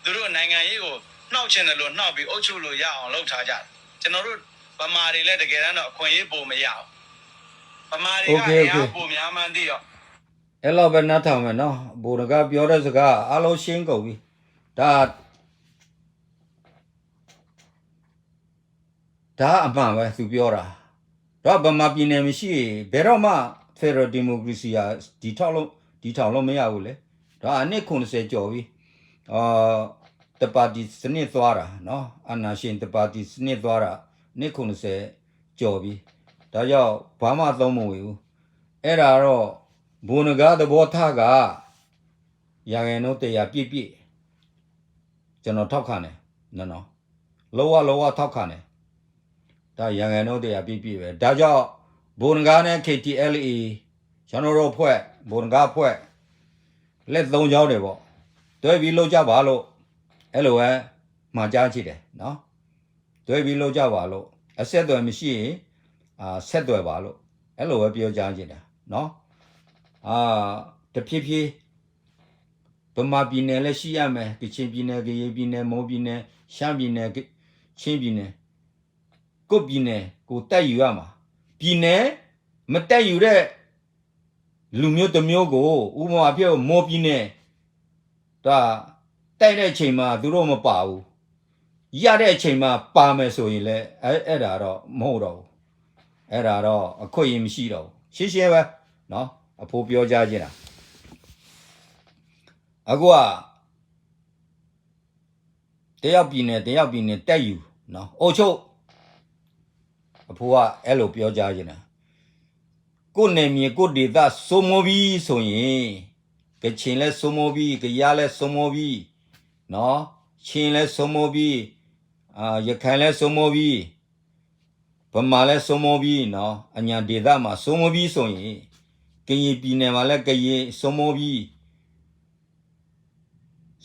သူတို့နိုင်ငံရေးကို နှောက်ချင်တယ်လို့ နှောက်ပြီး အုပ်ချုပ်လို့ရအောင် လုပ်ထားကြတယ်။ ကျွန်တော်တို့ ဗမာတွေလည်း တကယ်တမ်းတော့ အခွင့်အရေးပိုမရဘူး။ ဗမာတွေက OK OK အင်အားပိုများမှန်းသိတော့ အဲ့လောက်ပဲနားထောင်မယ်နော် ဘိုနဂါပြောတဲ့စကား အားလုံးရှင်းကုန်ပြီ ဒါ ဒါအမှန်ပဲ သူပြောတာ ဒီးဗမာပြည်နယ်မရှိရင် ဘယ်တော့မှ Federal Democracy ဟာ တည်ထောင်လို့ တည်ထောင်လို့မရဘူးလေ ဒါအနှစ်ခုနှစ်ဆယ်ကျော်ပြီ အာ တစ်ပါတီစနစ်သွားတာနော် အာဏာရှင်တစ်ပါတီစနစ်သွားတာ နှစ်ခုနှစ်ဆယ်ကျော်ပြီ ဒါကြောင့်ဘာမှသုံးမဝင်ဘူး အဲ့ဒါတော့ ဘိုနဂါသဘောထားက ရာခိုင်နှုန်းတစ်ရာပြည့်ပြည့် ကျွန်တော်ထောက်ခံတယ်နော် လုံးဝလုံးဝထောက်ခံတယ် ဒါရာခိုင်နှုန်းတစ်ရာပြည့်ပြည့်ပဲ ဒါကြောင့် ဘိုနဂါနဲ့ KTLA ကျွန်တော်တို့အဖွဲ့ ဘိုနဂါအဖွဲ့ လက်သုံးချောင်းတွေပေါ့ တွဲပြီးလုပ်ကြပါလို့ အဲ့လိုပဲ မှာကြားချင်တယ်နော် တွဲပြီးလုပ်ကြပါလို့ အဆက်အသွယ်မရှိရင် အာ ဆက်သွယ်ပါလို့ အဲ့လိုပဲပြောကြားချင်တယ်နော် အာ တဖြည်းဖြည်း ဗမာပြည်နယ်လည်းရှိရမယ် ကချင်ပြည်နယ် ကရင်ပြည်နယ် မွန်ပြည်နယ် ရှမ်းပြည်နယ် က- ချင်းပြည်နယ် ကိုယ့်ပြည်နယ်ကိုယ်တိုက်ယူရမှာ ပြည်နယ်မတိုက်ယူတဲ့ လူမျိုးတစ်မျိုးကို ဥပမာဖြစ် မွန်ပြည်နယ် ဒါ တိုက်တဲ့အချိန်မှာ သူတို့မပါဘူး ရတဲ့အချိန်မှာ ပါမယ်ဆိုရင်လည်း အဲ- အဲ့ဒါတော့ မဟုတ်တော့ဘူး အဲ့ဒါတော့ အခွင့်အရေးမရှိတော့ဘူး ရှင်းရှင်းပဲနော် အဖိပြောကြားချင်တာ အခုက တစ်ယောက်ပြည်နယ် တစ်ယောက်ပြည်နယ် တိုက်ယူနော် အုပ်ချုပ် အဖိက အဲ့လိုပြောကြားချင်တာ ကိုယ့်နယ်မြေ ကိုယ့်ဒေသ စိုးမိုးပြီဆိုရင်, ကချင်လည်း စိုးမိုးပြီ, ကယားလည်း စိုးမိုးပြီ, နော်, ချင်းလည်း စိုးမိုးပြီ, အာ, ရခိုင်လည်း စိုးမိုးပြီ, ဗမာလည်း စိုးမိုးပြီ, နော်, အညာဒေသမှာ စိုးမိုးပြီဆိုရင်, ကရင်ပြည်နယ်မှာလည်း ကရင် စိုးမိုးပြီ,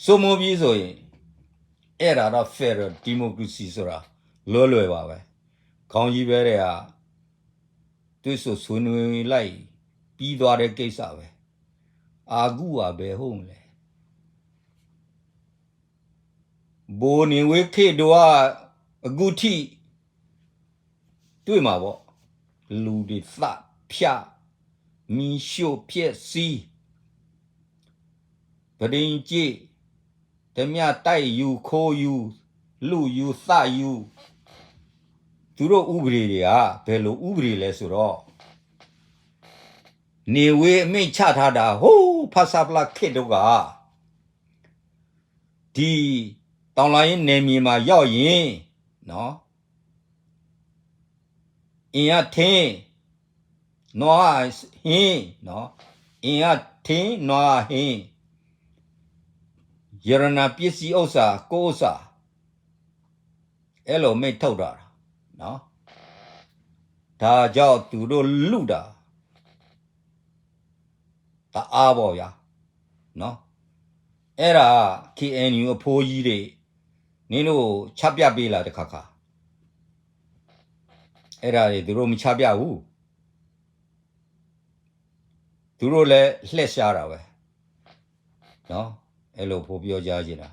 စိုးမိုးပြီဆိုရင်, အဲ့ဒါတော့ Federal Democracy ဆိုတာ လွယ်လွယ်ပါပဲ. ခေါင်းကြီးပဲတွေက တွေ့ဆုံဆွေးနွေးလိုက်ပြီ ပြီးသွားတဲ့ကိစ္စပဲ. အခုက ဘယ်ဟုတ်မလဲ. ဗိုလ်နေဝင်းခေတ်တုန်းက အခုထိ တွေ့မှာပေါ့. လူတွေသတ်ဖြတ်, မီးရှို့ဖျက်ဆီး, ပြတင်းကျပ်, ဓားပြတိုက်, ယူၢ်ခိယူၢ်, လုၢ်ယူၢ်သတ်ယူၢ်, သူတို့ဥပဒေတွေက ဘယ်လိုဥပဒေလဲဆိုတော့, နေဝင်းအမိန့်ချထားတာ, ဟိုး ဖဆပလခေတ်တုန်းက ဒီတော်လှန်ရေးနယ်မြေမှာရောက်ရင်, နော်, အင်အားထင်း, နွားဟင်း, နော်, အင်အားထင်း, နွားဟင်း, ရတနာပစ္စည်းဥစ္စာ, ကိုယ့်ဥစ္စာ, အဲ့လိုအမိန့်ထုတ်ထားတာ, နော်. ဒါကြောင့်သူတို့လုတာ တအားပေါ့ဗျာ, နော်. အဲ့ဒါ KNU အဖိကြီးတွေ, နင်တို့ချပြပေးလား တစ်ခါခါ. အဲ့ဒါတွေသူတို့မချပြဘူး. သူတို့လည်းလှည့်ရှားတာပဲ, နော်. အဲ့လိုဖိပြောကြားချင်တာ.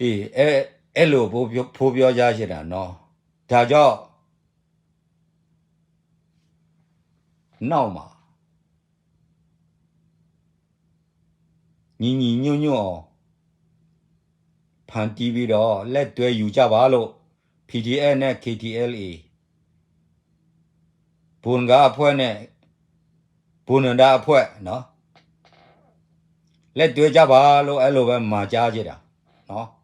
အေး, အဲ, အဲလိုဖိ, ဖိပြောကြားချင်တာနော်. ဒါကြောင့်, နောက်မှာ, ညီညီညွတ်ညွတ်အောင် ဖန်တီးပြီးတော့ လက်တွဲယူကြပါလို့ PDF နဲ့ KTLA ဘုန်းကြီးအဖွဲ့နဲ့ ဘုန်းတော်အဖွဲ့နော်, လက်တွဲကြပါလို့ အဲ့လိုပဲမှာကြားချင်တာနော်.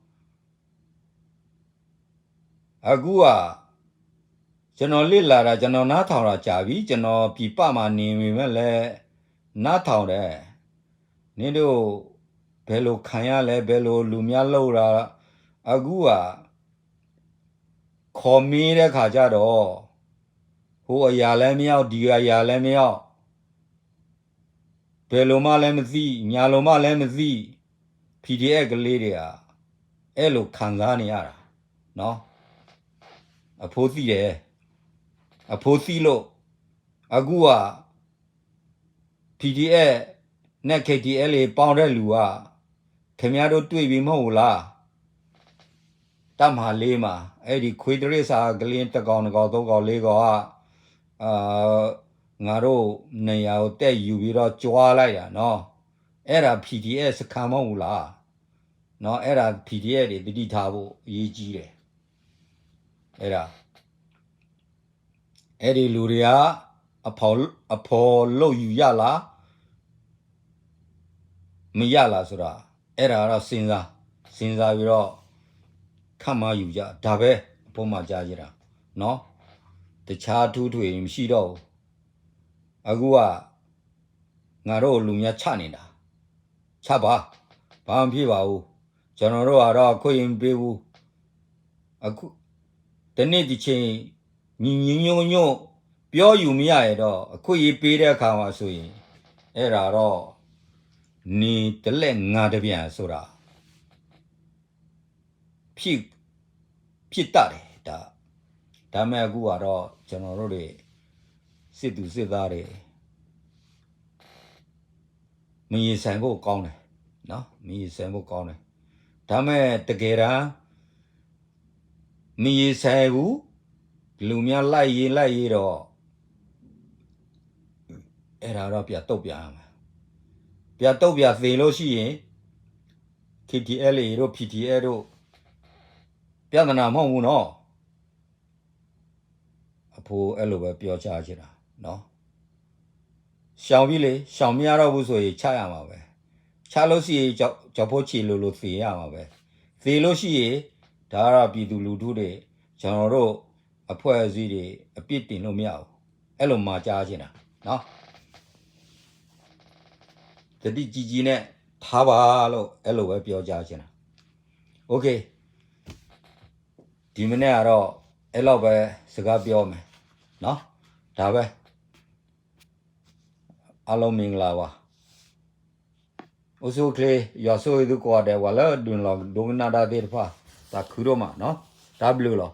အခုက, ကျွန်တော်လေ့လာတာ, ကျွန်တော်နားထောင်တာကြာပြီ, ကျွန်တော်ပြည်ပမှာနေပေမဲ့လည်း နားထောင်တယ်. နင်တို့ ဘယ်လိုခံရလဲ, ဘယ်လိုလူများလုပ်တာ, အခုက, ခေါ်မေးတဲ့ခါကျတော့, ဟိုအရာလည်းမရောက်, ဒီအရာလည်းမရောက်, ဘယ်လိုမှလည်းမသိ, ညာလိုမှလည်းမသိ, PDF ကလေးတွေက အဲ့လိုခံစားနေရတာ, နော်. အဖိသိတယ်, အဖိသိလို့, အခုက PDF နဲ့ KTLA ပေါင်းတဲ့လူက ခင်ဗျားတို့တွေ့ပြီမဟုတ်ဘူးလား? တပ်မဟာလေးမှာ အဲ့ဒီခွေးတရစ္ဆာန်ကလေး တစ်ကောင် နှစ်ကောင် သုံးကောင် လေးကောင်က အာ, ငါတို့နေရာကိုတက်ယူပြီးတော့ ကြွားလိုက်တာနော်. အဲ့ဒါ PDF စခန်းမဟုတ်ဘူးလား? နော်, အဲ့ဒါ PDF တွေ သတိထားဖို့ အရေးကြီးတယ်. အဲ့ဒါ, အဲ့ဒီလူတွေက အဖော်, အဖော်လုပ်ယူရလား, မရလားဆိုတာ, အဲ့ဒါကတော့ စဉ်းစား, စဉ်းစားပြီးတော့ ခန့်မှန်းယူကြ, ဒါပဲ အဖိမှာကြားချင်တာနော်. တခြားအထူးအထွေမရှိတော့ဘူး. အခုက ငါတို့လူများချနေတာ, ချပါ, ဘာမှမဖြစ်ပါဘူး. ကျွန်တော်တို့ကတော့ အခွင့်အရေးမပေးဘူး. အခု, တစ်နေ့တစ်ချိန် ညီညီညွတ်ညွတ် ပြောယူမရရင်တော့ အခွင့်အရေးပေးတဲ့အခါမှာဆိုရင်, အဲ့ဒါတော့ နင်တစ်လှည့်ငါတစ်ပြန်ဆိုတာ ဖြစ်, ဖြစ်တတ်တယ်, ဒါ. ဒါပေမဲ့ အခုကတော့ ကျွန်တော်တို့တွေ စစ်သူစစ်သားတွေ မရင်ဆိုင်ဖို့ကောင်းတယ်နော်, မရင်ဆိုင်ဖို့ကောင်းတယ်. ဒါပေမဲ့ တကယ်တမ်း မရင်ဆိုင်ဘူး, လူများလိုက်ရေးလိုက်ရေးတော့ အဲ့ဒါတော့ ပြန်တုံ့ပြန်ရမယ်. ပြန်တုံ့ပြန်သေလို့ရှိရင် KTLA တို့ PDF တို့ ပြဿနာမဟုတ်ဘူးနော်. အဖိအဲ့လိုပဲပြောချင်တာ ရှောင်ပြီလေ, ရှောင်မရတော့ဘူးဆိုရင် ချရမှာပဲ. ချလို့ရှိရင် ကျော်, ကျော်ဖို့ချေလိုလိုသေရမှာပဲ. သေလို့ရှိရင် ဒါကတော့ပြည်သူလူထုတွေ, ကျွန်တော်တို့အဖွဲ့အစည်းတွေ အပြစ်တင်လို့မရဘူး. အဲ့လိုမှာကြားချင်တာနော်. သတိကြီးကြီးနဲ့ထားပါလို့ အဲ့လိုပဲပြောကြားချင်တာ. Okay, ဒီမနက်ကတော့ အဲ့လောက်ပဲစကားပြောမယ်နော်. ဒါပဲ. အားလုံးမင်္ဂလာပါ. အိၣ်ဆူၣ်အိၣ်ချ့, ယွၤဆိၣ်ဂ့ၤသုကိးဂၤဒဲး, ပှၤလၢဒုးလီၤဒိကနၣ်တၢ်သ့ၣ်တဖၣ်, သးခုဒိၣ်မးနော်. တၢ်ဘျုးလီၤ.